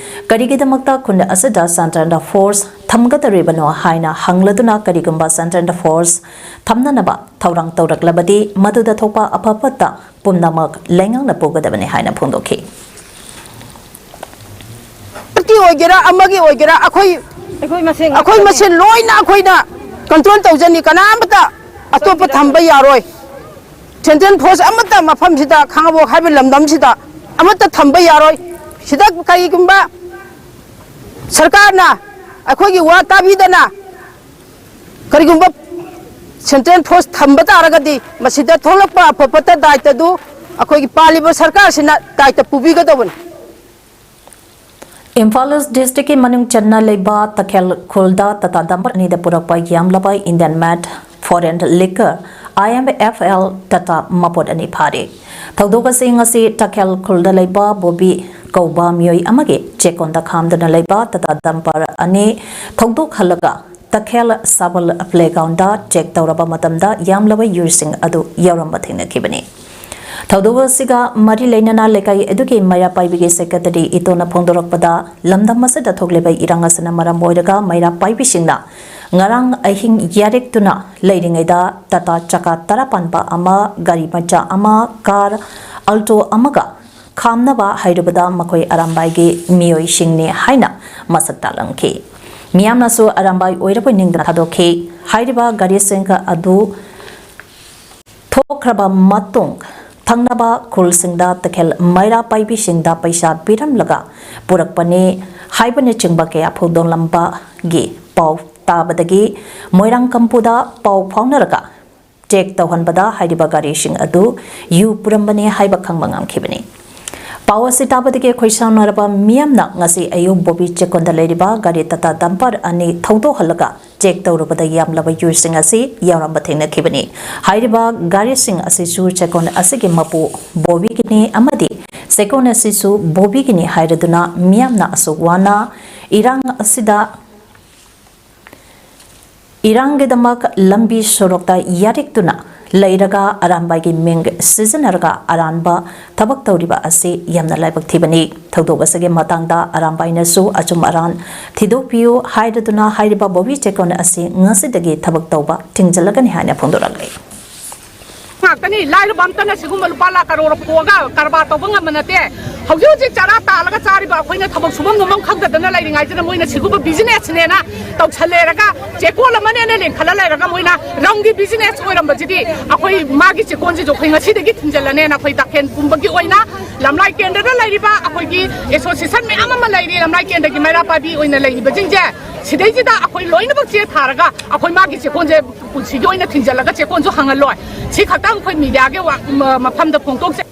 ꯀꯔꯤꯒꯤꯗꯃꯛꯇ ꯈꯨꯟ ꯑꯁꯤꯗ central force ꯊꯝꯒꯗꯧꯔꯤꯕꯅꯣ ꯍꯥꯏꯅ ꯍꯪꯂꯗꯨꯅ, ꯀꯔꯤꯒꯨꯝꯕ central force ꯊꯝꯅꯅꯕ ꯊꯧꯔꯥꯡ ꯇꯧꯔꯛꯂꯕꯗꯤ, ꯃꯗꯨꯗ ꯊꯣꯛꯄ ꯑꯐ ꯐꯠꯇ ꯄꯨꯝꯅꯃꯛ ꯂꯩꯉꯥꯛꯅ ꯄꯨꯒꯗꯕꯅꯤ ꯍꯥꯏꯅ ꯐꯣꯡꯗꯣꯛꯈꯤ꯫ ꯄꯥꯔꯇꯤ ꯑꯣꯏꯒꯦꯔꯥ, ꯑꯃꯒꯤ ꯑꯣꯏꯒꯦꯔꯥ, ꯑꯩꯈꯣꯏ ꯑꯩꯈꯣꯏ ꯃꯁꯦꯟ ꯑꯩꯈꯣꯏ ꯃꯁꯦꯟ ꯂꯣꯏꯅ ꯑꯩꯈꯣꯏꯅ control ꯇꯧꯖꯅꯤ꯫ ꯀꯅꯥꯝꯇ ꯑꯇꯣꯞꯄ ꯊꯝꯕ ꯌꯥꯔꯣꯏ꯫ Central force ꯑꯃꯠꯇ ꯃꯐꯝꯁꯤꯗ, ꯈꯥꯉꯕꯣꯛ ꯍꯥꯏꯕ ꯂꯝꯗꯝꯁꯤꯗ ꯑꯃꯠꯇ ꯊꯝꯕ ꯌꯥꯔꯣꯏ꯫ ꯁꯤꯗ ꯀꯔꯤꯒꯨꯝꯕ ꯁꯔꯀꯥꯔꯅ ꯑꯩꯈꯣꯏꯒꯤ ꯋꯥ ꯇꯥꯕꯤꯗꯅ ꯀꯔꯤꯒꯨꯝꯕ central force ꯊꯝꯕ ꯇꯥꯔꯒꯗꯤ, ꯃꯁꯤꯗ ꯊꯣꯛꯂꯛꯄ ꯑꯐ ꯐꯠꯇ ꯗꯥꯏꯇꯗꯨ ꯑꯩꯈꯣꯏꯒꯤ ꯄꯥꯜꯂꯤꯕ ꯁꯔꯀꯥꯔꯁꯤꯅ ꯗꯥꯏꯇ ꯄꯨꯕꯤꯒꯗꯧꯕꯅꯤ꯫ ꯏꯝꯐꯥꯜ ꯏꯁ ꯗꯤꯁꯇ꯭ꯔꯤꯛꯀꯤ ꯃꯅꯨꯡ ꯆꯟꯅ ꯂꯩꯕ ꯇꯈꯦꯜ ꯈꯨꯜꯗ ꯇꯥꯇꯥ ꯗꯝꯄꯔ ꯑꯅꯤꯗ ꯄꯨꯔꯛꯄ ꯌꯥꯝꯂꯕ Indian made foreign liquor, I M F L, Tata ꯃꯄꯣꯠ ꯑꯅꯤ ꯐꯥꯔꯦ꯫ ꯊꯧꯗꯣꯛ ꯑꯁꯤ ꯉꯁꯤ ꯇꯈꯦꯜ ꯈꯨꯜꯗ ꯂꯩꯕ ꯕꯣꯕꯤ ꯀꯧꯕ ꯃꯤꯑꯣꯏ ꯑꯃꯒꯤ ꯆꯦꯛꯀꯣꯟꯗ ꯈꯥꯝꯗꯨꯅ ꯂꯩꯕ ꯇꯥꯇꯥ ꯗꯝꯄꯔ ꯑꯅꯤ ꯊꯧꯗꯣꯛꯍꯜꯂꯒ ꯇꯈꯦꯜ ꯁꯥꯕꯜ playgroundꯗ check ꯇꯧꯔꯕ ꯃꯇꯝꯗ ꯌꯥꯝꯂꯕ ꯌꯨꯔꯁꯤꯡ ꯑꯗꯨ ꯌꯥꯎꯔꯝꯕ ꯊꯦꯡꯅꯈꯤꯕꯅꯤ꯫ ꯊꯧꯗꯣꯛ ꯑꯁꯤꯒ ꯃꯔꯤ ꯂꯩꯅꯅ ꯂꯩꯀꯥꯏ ꯑꯗꯨꯒꯤ ꯃꯩꯔꯥ ꯄꯥꯏꯕꯤꯒꯤ secretary ꯏꯇꯣꯅ ꯐꯣꯡꯗꯣꯔꯛꯄꯗ, ꯂꯝꯗꯝ ꯑꯁꯤꯗ ꯊꯣꯛꯂꯤꯕ ꯏꯔꯥꯡ ꯑꯁꯤꯅ ꯃꯔꯝ ꯑꯣꯏꯔꯒ ꯃꯩꯔꯥ ꯄꯥꯏꯕꯤꯁꯤꯡꯅ ꯉꯔꯥꯡ ꯑꯍꯤꯡ ꯌꯥꯔꯦꯛꯇꯨꯅ ꯂꯩꯔꯤꯉꯩꯗ ꯇꯥꯇꯥ ꯆꯀꯥ ꯇꯔꯥ ꯄꯥꯟꯕ ꯑꯃ, ꯒꯥꯔꯤ ꯃꯆꯥ ꯑꯃ, car Alto ꯑꯃꯒ ꯈꯥꯝꯅꯕ ꯍꯥꯏꯔꯨꯕꯗ ꯃꯈꯣꯏ ꯑꯔꯥꯝꯕꯥꯏꯒꯤ ꯃꯤꯑꯣꯏꯁꯤꯡꯅꯤ ꯍꯥꯏꯅ ꯃꯁꯛ ꯇꯥꯛꯂꯝꯈꯤ꯫ ꯃꯤꯌꯥꯝꯅꯁꯨ ꯑꯔꯥꯝꯕꯥꯏ ꯑꯣꯏꯔꯕꯣꯏ ꯅꯤꯡꯗꯅ ꯊꯥꯗꯣꯛꯈꯤ꯫ ꯍꯥꯏꯔꯤꯕ ꯒꯥꯔꯤꯁꯤꯡ ꯑꯗꯨ ꯊꯣꯛꯈ꯭ꯔꯕ ꯃꯇꯨꯡ ꯊꯪꯅꯕ ꯈꯨꯜꯁꯤꯡꯗ ꯇꯈꯦꯜ ꯃꯩꯔꯥ ꯄꯥꯏꯕꯤꯁꯤꯡꯗ ꯄꯩꯁꯥ ꯄꯤꯔꯝꯂꯒ ꯄꯨꯔꯛꯄꯅꯤ ꯍꯥꯏꯕꯅꯆꯤꯡꯕ ꯀꯌꯥ ꯐꯣꯡꯗꯣꯛꯂꯝꯕꯒꯤ ꯄꯥꯎ ꯇꯥꯕꯗꯒꯤ ꯃꯣꯏꯔꯥꯡ ꯀꯝꯄꯨꯗ ꯄꯥꯎ ꯐꯥꯎꯅꯔꯒ check ꯇꯧꯍꯟꯕꯗ ꯍꯥꯏꯔꯤꯕ ꯒꯥꯔꯤꯁꯤꯡ ꯑꯗꯨ ꯌꯨ ꯄꯨꯔꯝꯕꯅꯤ ꯍꯥꯏꯕ ꯈꯪꯕ ꯉꯝꯈꯤꯕꯅꯤ꯫ ꯄꯥꯎ ꯑꯁꯤ ꯇꯥꯕꯗꯒꯤ ꯈꯣꯏꯁꯥꯎꯅꯔꯕ ꯃꯤꯌꯥꯝꯅ ꯉꯁꯤ ꯑꯌꯨꯛ ꯕꯣꯕꯤ ꯆꯦꯛꯀꯣꯟꯗ ꯂꯩꯔꯤꯕ ꯒꯥꯔꯤ ꯇꯥꯇꯥ ꯗꯝꯄꯔ ꯑꯅꯤ ꯊꯧꯗꯣꯛꯍꯜꯂꯒ check ꯇꯧꯔꯨꯕꯗ ꯌꯥꯝꯂꯕ ꯌꯨꯁꯤꯡ ꯑꯁꯤ ꯌꯥꯎꯔꯝꯕ ꯊꯦꯡꯅꯈꯤꯕꯅꯤ꯫ ꯍꯥꯏꯔꯤꯕ ꯒꯥꯔꯤꯁꯤꯡ ꯑꯁꯤꯁꯨ ꯆꯦꯛꯀꯣꯟ ꯑꯁꯤꯒꯤ ꯃꯄꯨ ꯕꯣꯕꯤꯒꯤꯅꯤ ꯑꯃꯗꯤ ꯆꯦꯛꯀꯣꯟ ꯑꯁꯤꯁꯨ ꯕꯣꯕꯤꯒꯤꯅꯤ ꯍꯥꯏꯔꯗꯨꯅ ꯃꯤꯌꯥꯝꯅ ꯑꯁꯨꯛ ꯋꯥꯅ ꯏꯔꯥꯡ ꯑꯁꯤꯗ ꯏꯔꯥꯡꯒꯤꯗꯃꯛ ꯂꯝꯕꯤ ꯁꯣꯔꯣꯛꯇ ꯌꯥꯔꯦꯛꯇꯨꯅ ꯂꯩꯔꯒ ꯑꯔꯥꯟꯕꯥꯏꯒꯤ ꯃꯤꯡ ꯁꯤꯖꯤꯟꯅꯔꯒ ꯑꯔꯥꯟꯕ ꯊꯕꯛ ꯇꯧꯔꯤꯕ ꯑꯁꯤ ꯌꯥꯝꯅ ꯂꯥꯏꯕꯛ ꯊꯤꯕꯅꯤ꯫ ꯊꯧꯗꯣꯛ ꯑꯁꯤꯒꯤ ꯃꯇꯥꯡꯗ ꯑꯔꯥꯟꯕꯥꯏꯅꯁꯨ ꯑꯆꯨꯝ ꯑꯔꯥꯟ ꯊꯤꯗꯣꯛꯄꯤꯌꯨ ꯍꯥꯏꯔꯗꯨꯅ ꯍꯥꯏꯔꯤꯕ ꯕꯣꯕꯤ ꯆꯦꯀꯣꯟ ꯑꯁꯤ ꯉꯁꯤꯗꯒꯤ ꯊꯕꯛ ꯇꯧꯕ ꯊꯤꯡꯖꯤꯜꯂꯒꯅꯤ ꯍꯥꯏꯅ ꯐꯣꯡꯗꯣꯔꯛꯂꯤ꯫ ꯉꯥꯛꯇꯅꯤ꯫ ꯂꯥꯏꯔꯕ ꯑꯝꯇꯅ ꯁꯤꯒꯨꯝꯕ ꯂꯨꯄꯥ ꯂꯥꯈ ꯀꯔꯣꯔ ꯄꯣꯛꯑꯒ ꯀꯔꯕꯥꯔ ꯇꯧꯕ ꯉꯝꯕ ꯅꯠꯇꯦ꯫ ꯍꯧꯖꯤꯛ ꯍꯧꯖꯤꯛ ꯆꯔꯥ ꯇꯥꯜꯂꯒ ꯆꯥꯔꯤꯕ ꯑꯩꯈꯣꯏꯅ ꯊꯕꯛ ꯁꯨꯐꯝ ꯅꯣꯝꯐꯝ ꯈꯪꯗꯗꯅ ꯂꯩꯔꯤꯉꯩꯁꯤꯗ ꯃꯣꯏꯅ ꯁꯤꯒꯨꯝꯕ ꯕꯤꯖꯤꯅꯦꯁꯅꯦꯅ ꯇꯧꯁꯜꯂꯦꯔꯒ ꯆꯦꯛꯀꯣꯜ ꯑꯃꯅꯦꯅ ꯂꯤꯡꯈꯠꯂ ꯂꯩꯔꯒ ꯃꯣꯏꯅ ꯔꯝꯒꯤ ꯕꯤꯖꯤꯅꯦꯁ ꯑꯣꯏꯔꯝꯕꯁꯤꯗꯤ ꯑꯩꯈꯣꯏ ꯃꯥꯒꯤ ꯆꯦꯛꯀꯣꯜꯁꯤꯁꯨ ꯑꯩꯈꯣꯏ ꯉꯁꯤꯗꯒꯤ ꯊꯤꯡꯖꯤꯜꯂꯅꯦꯅ ꯑꯩꯈꯣꯏ ꯇꯈꯦꯜ ꯄꯨꯝꯕꯒꯤ ꯑꯣꯏꯅ ꯂꯝꯂꯥꯏ ꯀꯦꯟꯗ꯭ꯔꯗ ꯂꯩꯔꯤꯕ ꯑꯩꯈꯣꯏꯒꯤ ꯑꯦꯁꯣꯁꯤꯌꯦꯁꯟ ꯃꯌꯥꯝ ꯑꯃ ꯂꯩꯔꯤ꯫ ꯂꯝꯂꯥꯏ ꯀꯦꯟꯗ꯭ꯔꯒꯤ ꯃꯩꯔꯥ ꯄꯥꯏꯕꯤ ꯑꯣꯏꯅ ꯂꯩꯔꯤꯕꯁꯤꯡꯁꯦ ꯁꯤꯗꯩꯁꯤꯗ ꯑꯩꯈꯣꯏ ꯂꯣꯏꯅꯃꯛ ꯆꯦ ꯊꯥꯔꯒ ꯑꯩꯈꯣꯏ ꯃꯥꯒꯤ ꯆꯦꯛꯀꯣꯜꯁꯦ ꯄꯨꯟꯁꯤꯒꯤ ꯑꯣꯏꯅ ꯊꯤꯡꯖꯤꯜꯂꯒ ꯆꯦꯛꯀꯣꯟꯁꯨ ꯍꯪꯍꯜꯂꯣꯏ꯫ ꯁꯤ ꯈꯛꯇꯪ ꯑꯩꯈꯣꯏ ꯃꯤꯗꯤꯌꯥꯒꯤ ꯋꯥ-, ꯃ-, ꯃꯐꯝꯗ ꯐꯣꯡꯗꯣꯛꯆꯩ꯫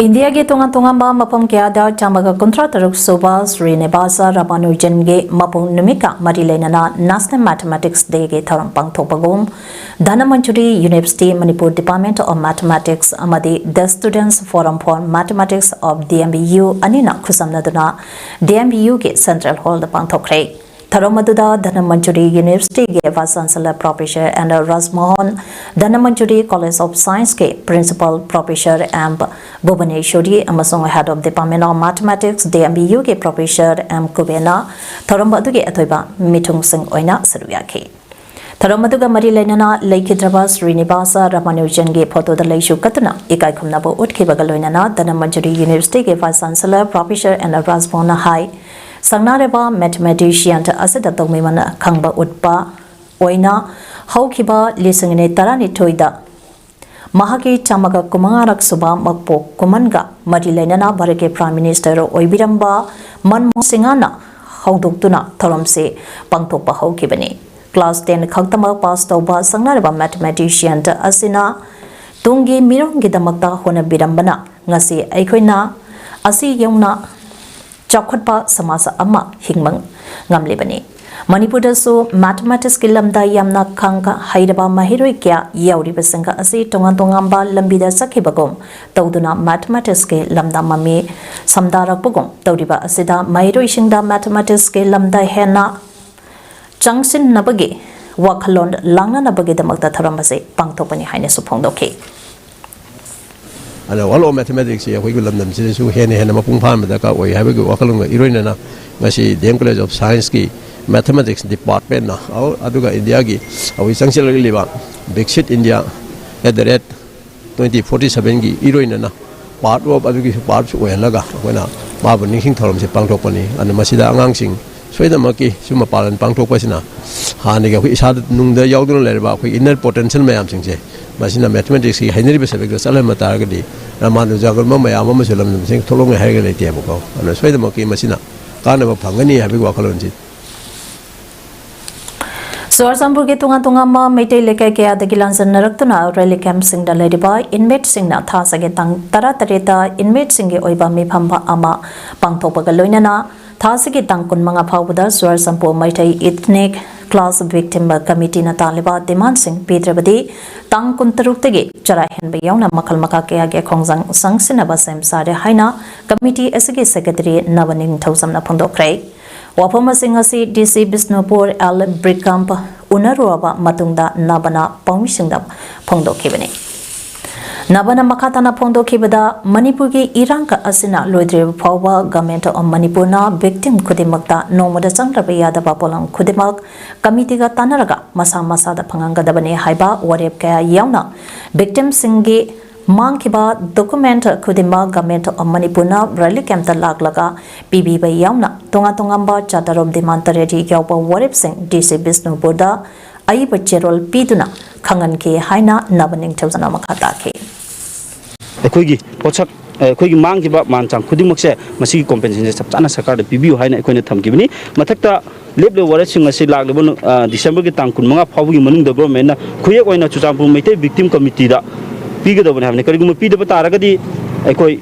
ꯏꯟꯗꯤꯌꯥꯒꯤ ꯇꯣꯉꯥꯟ ꯇꯣꯉꯥꯟꯕ ꯃꯐꯝ ꯀꯌꯥꯗ ꯆꯥꯝꯃꯒ ꯀꯨꯟꯊ꯭ꯔꯥ ꯇꯔꯨꯛ ꯁꯨꯕ ꯁ꯭ꯔꯤꯅꯤꯕꯥꯁ ꯔꯥꯃꯥꯅꯨꯖꯟꯒꯤ ꯃꯄꯣꯛ ꯅꯨꯃꯤꯠꯀ ꯃꯔꯤ ꯂꯩꯅꯅ National Mathematics Dayꯒꯤ ꯊꯧꯔꯝ ꯄꯥꯡꯊꯣꯛꯄꯒꯨꯝ Dhanamanjuri University, Manipur Department of Mathematics ꯑꯃꯗꯤ The Students Forum for Mathematics of D M B U ꯑꯅꯤꯅ ꯈꯨꯠꯁꯝꯅꯗꯨꯅ D M B Uꯒꯤ Central Hallꯗ ꯄꯥꯡꯊꯣꯛꯈ꯭ꯔꯦ꯫ ꯊꯧꯔꯝ ꯑꯗꯨꯗ Dhanamanjuri Universityꯒꯤ Vice Chancellor Professor N Rajmohan, Dhanamanjuri College of Scienceꯀꯤ Principal Professor M Bhubaneswari ꯑꯃꯁꯨꯡ Head of Department of Mathematics D M B Uꯒꯤ Professor M Kubena ꯊꯧꯔꯝ ꯑꯗꯨꯒꯤ ꯑꯊꯣꯏꯕ ꯃꯤꯊꯨꯡꯁꯤꯡ ꯑꯣꯏꯅ ꯁꯔꯨꯛ ꯌꯥꯈꯤ꯫ ꯊꯧꯔꯝ ꯑꯗꯨꯒ ꯃꯔꯤ ꯂꯩꯅꯅ ꯂꯩꯈꯤꯗ꯭ꯔꯕ ꯁ꯭ꯔꯤꯅꯤꯕꯥꯁ ꯔꯥꯃꯥꯅꯨꯖꯟꯒꯤ ꯐꯣꯇꯣꯗ ꯂꯩꯁꯨ ꯀꯠꯇꯨꯅ ꯏꯀꯥꯏ ꯈꯨꯝꯅꯕ ꯎꯠꯈꯤꯕꯒ ꯂꯣꯏꯅꯅ Dhanamanjuri Universityꯒꯤ Vice Chancellor Professor N Rajmohanꯅ ꯍꯥꯏ, ꯁꯪꯅꯥꯔꯕ mathematician ꯑꯁꯤꯗ ꯇꯧꯃꯤꯃꯟ ꯈꯪꯕ ꯎꯠꯄ ꯑꯣꯏꯅ ꯍꯧꯈꯤꯕ ꯂꯤꯁꯤꯡ ꯑꯅꯤ ꯇꯔꯥꯅꯤꯊꯣꯏꯗ ꯃꯍꯥꯛꯀꯤ ꯆꯥꯝꯃꯒ ꯀꯨꯟꯃꯉꯥꯔꯛ ꯁꯨꯕ ꯃꯄꯣꯛ ꯀꯨꯝꯍꯟꯒ ꯃꯔꯤ ꯂꯩꯅꯅ ꯚꯥꯔꯠꯀꯤ Prime Minister ꯑꯣꯏꯕꯤꯔꯝꯕ ꯃꯟꯃꯣꯍꯟ ꯁꯤꯡꯍꯅ ꯍꯧꯗꯣꯛꯇꯨꯅ ꯊꯧꯔꯝꯁꯤ ꯄꯥꯡꯊꯣꯛꯄ ꯍꯧꯈꯤꯕꯅꯤ꯫ Class ten ꯈꯛꯇꯃꯛ pass ꯇꯧꯕ ꯁꯪꯅꯔꯕ mathematician ꯑꯁꯤꯅ ꯇꯨꯡꯒꯤ ꯃꯤꯔꯣꯜꯒꯤꯗꯃꯛꯇ ꯍꯣꯠꯅꯕꯤꯔꯝꯕꯅ ꯉꯁꯤ ꯑꯩꯈꯣꯏꯅ ꯑꯁꯤ ꯌꯧꯅ ꯆꯥꯎꯈꯠꯄ ꯁꯃꯥꯖ ꯑꯃ ꯍꯤꯡꯕ ꯉꯝꯂꯤꯕꯅꯤ꯫ ꯃꯅꯤꯄꯨꯔꯗꯁꯨ mathematicsꯀꯤ ꯂꯝꯗ ꯌꯥꯝꯅ ꯈꯪ ꯍꯩꯔꯕ ꯃꯍꯩꯔꯣꯏ ꯀꯌꯥ ꯌꯥꯎꯔꯤꯕꯁꯤꯡ ꯑꯁꯤ ꯇꯣꯉꯥꯟ ꯇꯣꯉꯥꯟꯕ ꯂꯝꯕꯤꯗ ꯆꯠꯈꯤꯕꯒꯨꯝ ꯇꯧꯗꯨꯅ mathematicsꯀꯤ ꯂꯝꯗ ꯃꯃꯤ ꯁꯝꯗꯥꯔꯛꯄꯒꯨꯝ ꯇꯧꯔꯤꯕ ꯑꯁꯤꯗ ꯃꯍꯩꯔꯣꯏꯁꯤꯡꯗ mathematicsꯀꯤ ꯂꯝꯗ ꯍꯦꯟꯅ ꯆꯪꯁꯤꯟꯅꯕꯒꯤ ꯋꯥꯈꯜꯂꯣꯟ ꯂꯥꯡꯅꯅꯕꯒꯤꯗꯃꯛꯇ ꯊꯧꯔꯝ ꯑꯁꯤ ꯄꯥꯡꯊꯣꯛꯄꯅꯤ ꯍꯥꯏꯅꯁꯨ ꯐꯣꯡꯗꯣꯛꯈꯤ꯫ ꯑꯗ World of Mathematics ꯁꯤ ꯑꯩꯈꯣꯏꯒꯤ ꯂꯝꯗꯝꯁꯤꯗꯁꯨ ꯍꯦꯟꯅ ꯍꯦꯟꯅ ꯃꯄꯨꯡ ꯐꯥꯍꯟꯕ ꯗꯔꯀꯥꯔ ꯑꯣꯏ ꯍꯥꯏꯕꯒꯤ ꯋꯥꯈꯜꯂꯣꯟꯒ ꯏꯔꯣꯏꯅꯅ ꯉꯁꯤ D M College of Science ꯀꯤ Mathematics Department ꯅ, ꯑꯗꯨꯒ ꯏꯟꯗꯤꯌꯥꯒꯤ ꯑꯩꯈꯣꯏ ꯆꯪꯁꯤꯜꯂꯛꯂꯤꯕ Viksit India at the rate twenty forty seven ꯒꯤ ꯏꯔꯣꯏꯅꯅ part of ꯑꯗꯨꯒꯤ part ꯁꯨ ꯑꯣꯏꯍꯜꯂꯒ ꯑꯩꯈꯣꯏꯅ ꯃꯥꯕꯨ ꯅꯤꯡꯁꯤꯡ ꯊꯧꯔꯝꯁꯦ ꯄꯥꯡꯊꯣꯛꯄꯅꯤ꯫ ꯑꯗꯨꯅ ꯃꯁꯤꯗ ꯑꯉꯥꯡꯁꯤꯡ ꯁꯣꯏꯗꯅꯃꯛꯀꯤ ꯁꯨꯝꯕ ꯄꯥꯂꯟ ꯄꯥꯡꯊꯣꯛꯄꯁꯤꯅ ꯍꯥꯟꯅꯒꯤ ꯑꯩꯈꯣꯏ ꯏꯁꯥꯗ ꯅꯨꯡꯗ ꯌꯥꯎꯗꯨꯅ ꯂꯩꯔꯕ ꯑꯩꯈꯣꯏ inner potential ꯃꯌꯥꯝꯁꯤꯡꯁꯦ, ꯃꯁꯤꯅ mathematics ꯀꯤ ꯍꯩꯅꯔꯤꯕ subject ꯇ ꯆꯠꯍꯟꯕ ꯇꯥꯔꯒꯗꯤ ꯔꯃꯥꯅꯨꯖꯥꯒꯨꯝꯕ ꯃꯌꯥꯝ ꯑꯃꯁꯨ ꯂꯝꯗꯝꯁꯤꯡ ꯊꯣꯛꯂꯛꯅꯤ ꯍꯥꯏꯔꯒ ꯂꯩꯇꯦꯕꯀꯣ꯫ ꯑꯗꯨꯅ ꯁꯣꯏꯗꯅꯃꯛꯀꯤ ꯃꯁꯤꯅ ꯀꯥꯟꯅꯕ ꯐꯪꯒꯅꯤ ꯍꯥꯏꯕꯒꯤ ꯋꯥꯈꯜꯂꯣꯟꯁꯤ꯫ ꯆꯨꯔꯥꯆꯥꯟꯄꯨꯔꯒꯤ ꯇꯣꯉꯥꯟ ꯇꯣꯉꯥꯟꯕ ꯃꯩꯇꯩ ꯂꯩꯀꯥꯏ ꯀꯌꯥꯗꯒꯤ ꯂꯥꯟꯖꯟꯅꯔꯛꯇꯨꯅ relief camp ꯁꯤꯡꯗ ꯂꯩꯔꯤꯕ inmate ꯁꯤꯡꯅ ꯊꯥ ꯑꯁꯤꯒꯤ ꯇꯥꯡ ꯇꯔꯥꯇꯔꯦꯠꯇ inmate ꯁꯤꯡꯒꯤ ꯑꯣꯏꯕ ꯃꯤꯐꯝ ꯑꯃ ꯄꯥꯡꯊꯣꯛꯄꯒ ꯂꯣꯏꯅꯅ ꯊꯥ ꯑꯁꯤꯒꯤ ꯇꯥꯡ ꯀꯨꯟꯃꯉꯥ ꯐꯥꯎꯕꯗ Churachandpur Meitei Ethnic Clash Victim Committee ꯅ ꯇꯥꯜꯂꯤꯕ demand ꯁꯤꯡ ꯄꯤꯗ꯭ꯔꯕꯗꯤ ꯇꯥꯡ ꯀꯨꯟꯇꯔꯨꯛꯇꯒꯤ ꯆꯔꯥ ꯍꯦꯟꯕ ꯌꯥꯎꯅ ꯃꯈꯜ ꯃꯈꯥ ꯀꯌꯥꯒꯤ ꯈꯣꯡꯖꯪ ꯆꯪꯁꯤꯟꯅꯕ ꯁꯦꯝ ꯁꯥꯔꯦ ꯍꯥꯏꯅ committee ꯑꯁꯤꯒꯤ secretary ꯅꯕ ꯅꯤꯡꯊꯧꯖꯝꯅ ꯐꯣꯡꯗꯣꯛꯈ꯭ꯔꯦ꯫ ꯋꯥꯐꯝ ꯑꯁꯤ ꯉꯁꯤ D C ꯕꯤꯁꯅꯨꯄꯨꯔ ꯑꯦꯜ ꯕ꯭ꯔꯤꯀꯝ ꯎꯅꯔꯨꯔꯕ ꯃꯇꯨꯡꯗ ꯅꯕꯅ ꯄꯥꯎꯃꯤꯁꯤꯡꯗ ꯐꯣꯡꯗꯣꯛꯈꯤꯕꯅꯤ꯫ ꯅꯕꯅ ꯃꯈꯥ ꯇꯥꯅ ꯐꯣꯡꯗꯣꯛꯈꯤꯕꯗ, ꯃꯅꯤꯄꯨꯔꯒꯤ ꯏꯔꯥꯡ ꯑꯁꯤꯅ ꯂꯣꯏꯗ꯭ꯔꯤꯕ ꯐꯥꯎꯕ Government of ꯃꯅꯤꯄꯨꯔꯅ victim ꯈꯨꯗꯤꯡꯃꯛꯇ ꯅꯣꯡꯃꯗ ꯆꯪꯗ꯭ꯔꯕ ꯌꯥꯗꯕ ꯄꯣꯠꯂꯝ ꯈꯨꯗꯤꯡꯃꯛ committee ꯒ ꯇꯥꯟꯅꯔꯒ ꯃꯁꯥ ꯃꯁꯥꯗ ꯐꯪꯍꯟꯒꯗꯕꯅꯤ ꯍꯥꯏꯕ ꯋꯥꯔꯦꯞ ꯀꯌꯥ ꯌꯥꯎꯅ victim ꯁꯤꯡꯒꯤ ꯃꯥꯡꯈꯤꯕ document ꯈꯨꯗꯤꯡꯃꯛ Government of ꯃꯅꯤꯄꯨꯔꯅ relief camp ꯇ ꯂꯥꯛꯂꯒ ꯄꯤꯕꯤꯕ ꯌꯥꯎꯅ ꯇꯣꯉꯥꯟ ꯇꯣꯉꯥꯟꯕ charter of demand ꯇꯔꯦꯠ ꯌꯥꯎꯕ ꯋꯥꯔꯦꯞꯁꯤꯡ D C ꯕꯤꯁꯅꯨꯄꯨꯔꯗ ꯑꯏꯕ ꯆꯦꯔꯣꯜ ꯄꯤꯗꯨꯅ ꯈꯪꯍꯟꯈꯤ ꯍꯥꯏꯅ ꯅꯕ ꯅꯤꯡꯊꯧꯖꯝꯅ ꯃꯈꯥ ꯇꯥꯈꯤ꯫ ꯑꯩꯈꯣꯏꯒꯤ ꯄꯣꯠꯁꯛ, ꯑꯩꯈꯣꯏꯒꯤ ꯃꯥꯡꯈꯤꯕ ꯃꯥꯟ ꯆꯥꯡ ꯈꯨꯗꯤꯡꯃꯛꯁꯦ ꯃꯁꯤꯒꯤ compensation ꯁꯦ ꯆꯞ ꯆꯥꯅ ꯁꯔꯀꯥꯔꯗ ꯄꯤꯕꯤꯌꯨ ꯍꯥꯏꯅ ꯑꯩꯈꯣꯏꯅ ꯊꯝꯈꯤꯕꯅꯤ꯫ ꯃꯊꯛꯇ ꯂꯦꯞꯂꯤꯕ ꯋꯥꯔꯦꯞꯁꯤꯡ ꯑꯁꯤ ꯂꯥꯛꯂꯤꯕ ꯅꯨ-, ꯑ, December ꯒꯤ ꯇꯥꯡ ꯀꯨꯟꯃꯉꯥ ꯐꯥꯎꯕꯒꯤ ꯃꯅꯨꯡꯗ government ꯅ ꯈꯨꯌꯦꯛ ꯑꯣꯏꯅ ꯆꯨꯔꯆꯥꯟꯄꯨꯔ ꯃꯩꯇꯩ victim committee ꯗ ꯄꯤꯒꯗꯕꯅꯤ ꯍꯥꯏꯕꯅꯤ꯫ ꯀꯔꯤꯒꯨꯝꯕ ꯄꯤꯗꯕ ꯇꯥꯔꯒꯗꯤ ꯑꯩꯈꯣꯏ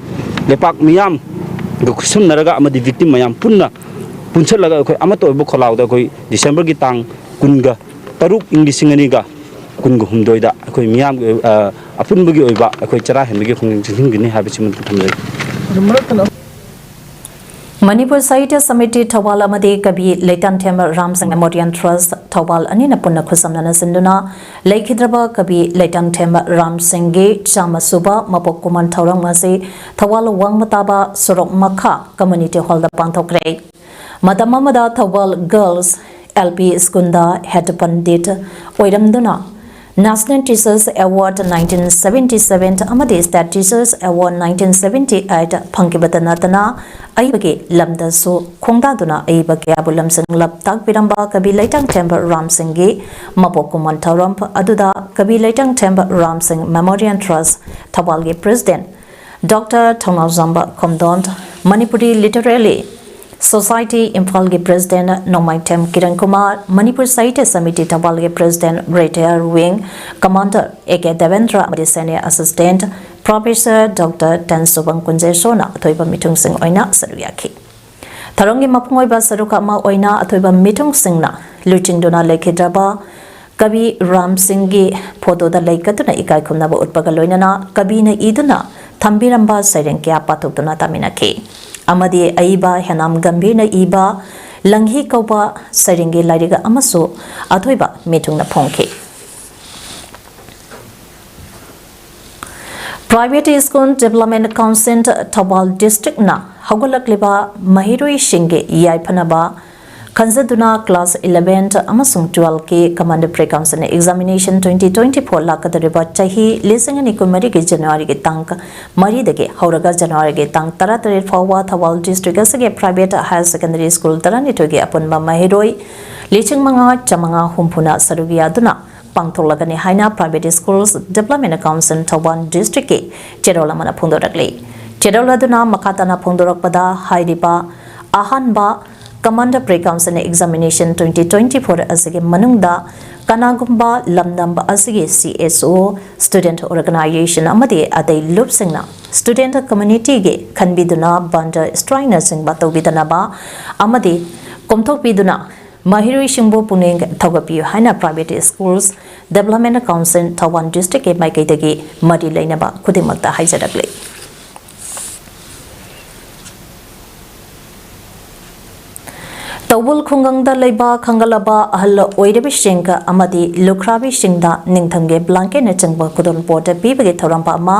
ꯂꯩꯄꯥꯛ ꯃꯤꯌꯥꯝꯒ ꯈꯨꯠꯁꯝꯅꯔꯒ ꯑꯃꯗꯤ victim ꯃꯌꯥꯝ ꯄꯨꯟꯅ ꯄꯨꯟꯁꯤꯜꯂꯒ ꯑꯩꯈꯣꯏ ꯑꯃꯠꯇ ꯑꯣꯏꯕ ꯈꯣꯜꯂꯥꯎꯗ ꯑꯩꯈꯣꯏ December ꯒꯤ ꯇꯥꯡ ꯀꯨꯟꯒ ꯇꯔꯨꯛ, ꯏꯪ ꯂꯤꯁꯤꯡ ꯑꯅꯤꯒ ꯀꯨꯟꯒ ꯍꯨꯝꯗꯣꯏꯗ ꯑꯩꯈꯣꯏ ꯃꯤꯌꯥꯝꯒꯤ ꯑꯣꯏ-, ꯑ, ꯑꯄꯨꯟꯕꯒꯤ ꯑꯣꯏꯕ ꯑꯩꯈꯣꯏ ꯆꯔꯥ ꯍꯦꯟꯕꯒꯤ ꯈꯣꯡꯖꯪ ꯆꯪꯁꯤꯟꯒꯅꯤ ꯍꯥꯏꯕꯁꯤꯃ ꯊꯝꯖꯒꯦ꯫ ꯃꯅꯤꯄꯨꯔ ꯁꯥꯍꯤꯇ꯭ꯌ ꯁꯃꯤꯇꯤ ꯊꯧꯕꯥꯜ ꯑꯃꯗꯤ ꯀꯕꯤ ꯂꯩꯇꯥꯡꯊꯦꯝ ꯔꯥꯝ ꯁꯤꯡ ꯃꯦꯃꯣꯔꯤꯌꯦꯜ ꯇ꯭ꯔꯁ ꯊꯧꯕꯥꯜ ꯑꯅꯤꯅ ꯄꯨꯟꯅ ꯈꯨꯠꯁꯝꯅꯅ ꯁꯤꯟꯗꯨꯅ ꯂꯩꯈꯤꯗ꯭ꯔꯕ ꯀꯕꯤ ꯂꯩꯇꯥꯡꯊꯦꯝ ꯔꯥꯝ ꯁꯤꯡꯒꯤ ꯆꯥꯝꯃ ꯁꯨꯕ ꯃꯄꯣꯛ ꯀꯨꯝꯑꯣꯟ ꯊꯧꯔꯝ ꯑꯁꯤ ꯊꯧꯕꯥꯜ ꯋꯥꯡꯃ ꯇꯥꯕ ꯁꯣꯔꯣꯛ ꯃꯈꯥ ꯀꯝꯃ꯭ꯌꯨꯅꯤꯇꯤ ꯍꯣꯜꯗ ꯄꯥꯡꯊꯣꯛꯈ꯭ꯔꯦ꯫ ꯃꯇꯝ ꯑꯃꯗ ꯊꯧꯕꯥꯜ ꯒꯔꯜꯁ ꯑꯦꯜ ꯄꯤ ꯁ꯭ꯀꯨꯜꯗ ꯍꯦꯗ ꯄꯟꯗꯤꯠ ꯑꯣꯏꯔꯝꯗꯨꯅ National Teachers Award nineteen seventy seven ꯑꯃꯗꯤ State Teachers Award nineteen seventy eight ꯐꯪꯈꯤꯕꯇ ꯅꯠꯇꯅ ꯑꯏꯕꯒꯤ ꯂꯝꯗꯁꯨ ꯈꯣꯡꯗꯥꯗꯨꯅ ꯑꯏꯕ ꯀꯌꯥꯕꯨ ꯂꯝꯖꯤꯡꯂꯞ ꯇꯥꯛꯄꯤꯔꯝꯕ ꯀꯕꯤ ꯂꯩꯇꯥꯡꯊꯦꯝ ꯔꯥꯝ ꯁꯤꯡꯒꯤ ꯃꯄꯣꯛ ꯀꯨꯝꯑꯣꯟ ꯊꯧꯔꯝ ꯑꯗꯨꯗ ꯀꯕꯤ ꯂꯩꯇꯥꯡꯊꯦꯝ ꯔꯥꯝ ꯁꯤꯡ ꯃꯦꯃꯣꯔꯤꯌꯦꯜ ꯇ꯭ꯔꯁ ꯊꯧꯕꯥꯜꯒꯤ president doctor Thounaojam Khomdon, Manipuri literary society ꯏꯝꯐꯥꯜꯒꯤ ꯄ꯭ꯔꯦꯁꯤꯗꯦꯟꯠ ꯅꯣꯡꯃꯥꯏꯊꯦꯝ ꯀꯤꯔꯟ ꯀꯨꯃꯥꯔ, ꯃꯅꯤꯄꯨꯔ ꯁꯥꯍꯤꯇ꯭ꯌ ꯁꯃꯤꯇꯤ ꯊꯧꯕꯥꯜꯒꯤ president retired wing commander A K Devendra ꯑꯃꯗꯤ senior assistant professor doctor Tensubam Kunjeson ꯑꯊꯣꯏꯕ ꯃꯤꯊꯨꯡꯁꯤꯡ ꯑꯣꯏꯅ ꯁꯔꯨꯛ ꯌꯥꯈꯤ꯫ ꯊꯧꯔꯝꯒꯤ ꯃꯄꯨꯡ ꯑꯣꯏꯕ ꯁꯔꯨꯛ ꯑꯃ ꯑꯣꯏꯅ ꯑꯊꯣꯏꯕ ꯃꯤꯊꯨꯡꯁꯤꯡꯅ ꯂꯨꯆꯤꯡꯗꯨꯅ ꯂꯩꯈꯤꯗ꯭ꯔꯕ ꯀꯕꯤ ꯔꯥꯝ ꯁꯤꯡꯒꯤ ꯐꯣꯇꯣꯗ ꯂꯩ ꯀꯠꯇꯨꯅ ꯏꯀꯥꯏ ꯈꯨꯝꯅꯕ ꯎꯠꯄꯒ ꯂꯣꯏꯅꯅ ꯀꯕꯤꯅ ꯏꯗꯨꯅ ꯊꯝꯕꯤꯔꯝꯕ ꯁꯩꯔꯦꯡ ꯀꯌꯥ ꯄꯥꯊꯣꯛꯇꯨꯅ ꯇꯥꯃꯤꯟꯅꯈꯤ ꯑꯃꯗꯤ ꯑꯏꯕ ꯍꯦꯅꯥꯝ ꯒꯝꯚꯤꯔꯅ ꯏꯕ ꯂꯪꯍꯤ ꯀꯧꯕ ꯁꯩꯔꯦꯡꯒꯤ ꯂꯥꯏꯔꯤꯛ ꯑꯃꯁꯨ ꯑꯊꯣꯏꯕ ꯃꯤꯊꯨꯡꯅ ꯐꯣꯡꯈꯤ꯫ Private School Development Council Thoubal ꯗꯤꯁꯇ꯭ꯔꯤꯛꯅ ꯍꯧꯒꯠꯂꯛꯂꯤꯕ ꯃꯍꯩꯔꯣꯏꯁꯤꯡꯒꯤ ꯌꯥꯏꯐꯅꯕ ꯈꯟꯖꯗꯨꯅ class eleven ꯑꯃꯁꯨꯡ twelve ꯀꯤ Common Pre-Council Examination twenty twenty four ꯂꯥꯛꯀꯗꯧꯔꯤꯕ ꯆꯍꯤ ꯂꯤꯁꯤꯡ ꯑꯅꯤ ꯀꯨꯟꯃꯔꯤꯒꯤ ꯖꯅꯋꯥꯔꯤꯒꯤ ꯇꯥꯡ ꯃꯔꯤꯗꯒꯤ ꯍꯧꯔꯒ ꯖꯅꯋꯥꯔꯤꯒꯤ ꯇꯥꯡ ꯇꯔꯥꯇꯔꯦꯠ ꯐꯥꯎꯕ ꯊꯧꯕꯥꯜ ꯗꯤꯁꯇ꯭ꯔꯤꯛ ꯑꯁꯤꯒꯤ private higher secondary school ꯇꯔꯥꯅꯤꯊꯣꯏꯒꯤ ꯑꯄꯨꯟꯕ ꯃꯍꯩꯔꯣꯏ ꯂꯤꯁꯤꯡ ꯃꯉꯥ ꯆꯥꯃꯉꯥ ꯍꯨꯝꯐꯨꯅ ꯁꯔꯨꯛ ꯌꯥꯗꯨꯅ ꯄꯥꯡꯊꯣꯛꯂꯒꯅꯤ ꯍꯥꯏꯅ Private Schools Development Council Thoubal ꯗꯤꯁꯇ꯭ꯔꯤꯛꯀꯤ ꯆꯦꯔꯣꯜ ꯑꯃꯅ ꯐꯣꯡꯗꯣꯔꯛꯂꯤ꯫ ꯆꯦꯔꯣꯜ ꯑꯗꯨꯅ ꯃꯈꯥ ꯇꯥꯅ ꯐꯣꯡꯗꯣꯔꯛꯄꯗ ꯍꯥꯏꯔꯤꯕ ꯑꯍꯥꯟꯕ Common Pre-Council Examination twenty twenty four ꯑꯁꯤꯒꯤ ꯃꯅꯨꯡꯗ ꯀꯅꯥꯒꯨꯝꯕ ꯂꯝꯗꯝ ꯑꯁꯤꯒꯤ C S O, student organization ꯑꯃꯗꯤ ꯑꯇꯩ ꯂꯨꯞꯁꯤꯡꯅ student community ꯒꯤ ꯈꯟꯕꯤꯗꯨꯅ band strike ꯅꯆꯤꯡꯕ ꯇꯧꯕꯤꯗꯅꯕ ꯑꯃꯗꯤ ꯀꯣꯝꯊꯣꯛꯄꯤꯗꯨꯅ ꯃꯍꯩꯔꯣꯏꯁꯤꯡꯕꯨ ꯄꯨꯛꯅꯤꯡ ꯊꯧꯒꯠꯄꯤꯌꯨ ꯍꯥꯏꯅ Private Schools Development Council Thoubal ꯗꯤꯁꯇ꯭ꯔꯤꯛꯀꯤ ꯃꯥꯏꯀꯩꯗꯒꯤ ꯃꯔꯤ ꯂꯩꯅꯕ ꯈꯨꯗꯤꯡꯃꯛꯇ ꯍꯥꯏꯖꯔꯛꯂꯤ꯫ ꯇꯧꯕꯨꯜ ꯈꯨꯡꯒꯪꯗ ꯂꯩꯕ ꯈꯪꯒꯠꯂꯕ ꯑꯍꯜ ꯑꯣꯏꯔꯕꯁꯤꯡ ꯑꯃꯗꯤ ꯂꯨꯈ꯭ꯔꯥꯕꯤꯁꯤꯡꯗ ꯅꯤꯡꯊꯝꯒꯤ ꯕ꯭ꯂꯥꯡꯀꯦꯠꯅꯆꯤꯡꯕ ꯈꯨꯗꯣꯜꯄꯣꯠ ꯄꯤꯕꯒꯤ ꯊꯧꯔꯝ ꯑꯃ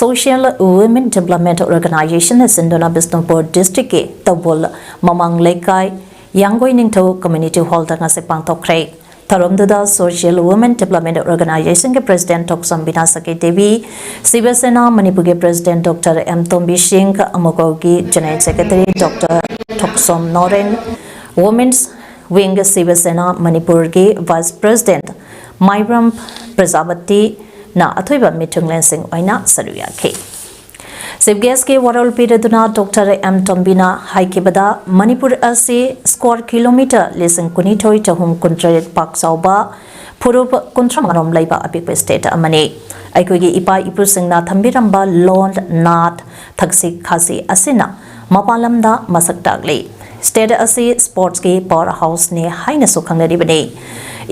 Social Women Development Organization ꯅ ꯁꯤꯟꯗꯨꯅ ꯕꯤꯁꯅꯨꯄꯨꯔ ꯗꯤꯁꯇ꯭ꯔꯤꯛꯀꯤ ꯇꯧꯕꯨꯜ ꯃꯃꯥꯡ ꯂꯩꯀꯥꯏ ꯌꯥꯡꯒꯣꯏ ꯅꯤꯡꯊꯧ ꯀꯝꯃ꯭ꯌꯨꯅꯤꯇꯤ ꯍꯣꯜꯗ ꯉꯁꯤ ꯄꯥꯡꯊꯣꯛꯈ꯭ꯔꯦ꯫ ꯊꯧꯔꯝꯗꯨꯗ Social Women Development Organization ꯒꯤ ꯄ꯭ꯔꯦꯁꯤꯗꯦꯟꯠ ꯊꯣꯛꯆꯝ ꯕꯤꯅꯥ ꯁꯈꯤ ꯗꯦꯕꯤ, ꯁꯤꯕ ꯁꯦꯅꯥ ꯃꯅꯤꯄꯨꯔꯒꯤ ꯄ꯭ꯔꯦꯁꯤꯗꯦꯟꯠ ꯗꯣꯛꯇꯔ ꯑꯦꯝ ꯇꯣꯝꯕꯤ ꯁꯤꯡ, ꯑꯃꯨꯀꯥꯎꯒꯤ ꯖꯦꯅꯔꯦꯜ ꯁꯦꯀ꯭ꯔꯦꯇꯔꯤ ꯗꯣꯛꯇꯔ ꯊꯣꯛꯆꯣꯝ ꯅꯣꯔꯦꯟ, ꯋꯨꯃꯦꯟꯁ ꯋꯤꯡ ꯁꯤꯕ ꯁꯦꯅꯥ ꯃꯅꯤꯄꯨꯔꯒꯤ ꯚꯥꯏꯁ ꯄ꯭ꯔꯦꯁꯤꯗꯦꯟꯠ ꯃꯥꯏꯕ꯭ꯔꯝ ꯄ꯭ꯔꯖꯥꯄꯇꯤꯅ ꯑꯊꯣꯏꯕ ꯃꯤꯊꯨꯡꯂꯦꯟꯁꯤꯡ ꯑꯣꯏꯅ ꯁꯔꯨꯛ ꯌꯥꯈꯤ꯫ ꯆꯤꯐ ꯒꯦꯁꯀꯤ ꯋꯥꯔꯣꯜ ꯄꯤꯔꯗꯨꯅ ꯗꯣꯛꯇꯔ ꯑꯦꯝ ꯇꯣꯝꯕꯤꯅ ꯍꯥꯏꯈꯤꯕꯗ, ꯃꯅꯤꯄꯨꯔ ꯑꯁꯤ ꯁ꯭ꯀ꯭ꯋꯥꯔ ꯀꯤꯂꯣꯃꯤꯇꯔ ꯂꯤꯁꯤꯡ ꯀꯨꯟꯅꯤꯊꯣꯏ ꯆꯍꯨꯝ ꯀꯨꯟꯇꯔꯦꯠ ꯄꯥꯛ ꯆꯥꯎꯕ ꯐꯨꯔꯨꯞ ꯀꯨꯟꯊ꯭ꯔꯥ ꯃꯉꯥꯔꯣꯝ ꯂꯩꯕ ꯑꯄꯤꯛꯄ ꯁ꯭ꯇꯦꯠ ꯑꯃꯅꯤ꯫ ꯑꯩꯈꯣꯏꯒꯤ ꯏꯄꯥ ꯏꯄꯨꯁꯤꯡꯅ ꯊꯝꯕꯤꯔꯝꯕ ꯂꯣꯟ, ꯅꯥꯠ, ꯊꯛꯁꯤ ꯈꯥꯁꯤ ꯑꯁꯤꯅ ꯃꯄꯥꯟ ꯂꯝꯗ ꯃꯁꯛ ꯇꯥꯛꯂꯤ꯫ ꯁ꯭ꯇꯦꯠ ꯑꯁꯤ ꯁ꯭ꯄꯣꯔꯠꯁꯀꯤ ꯄꯥꯋꯔ ꯍꯥꯎꯁꯅꯤ ꯍꯥꯏꯅꯁꯨ ꯈꯪꯅꯔꯤꯕꯅꯤ꯫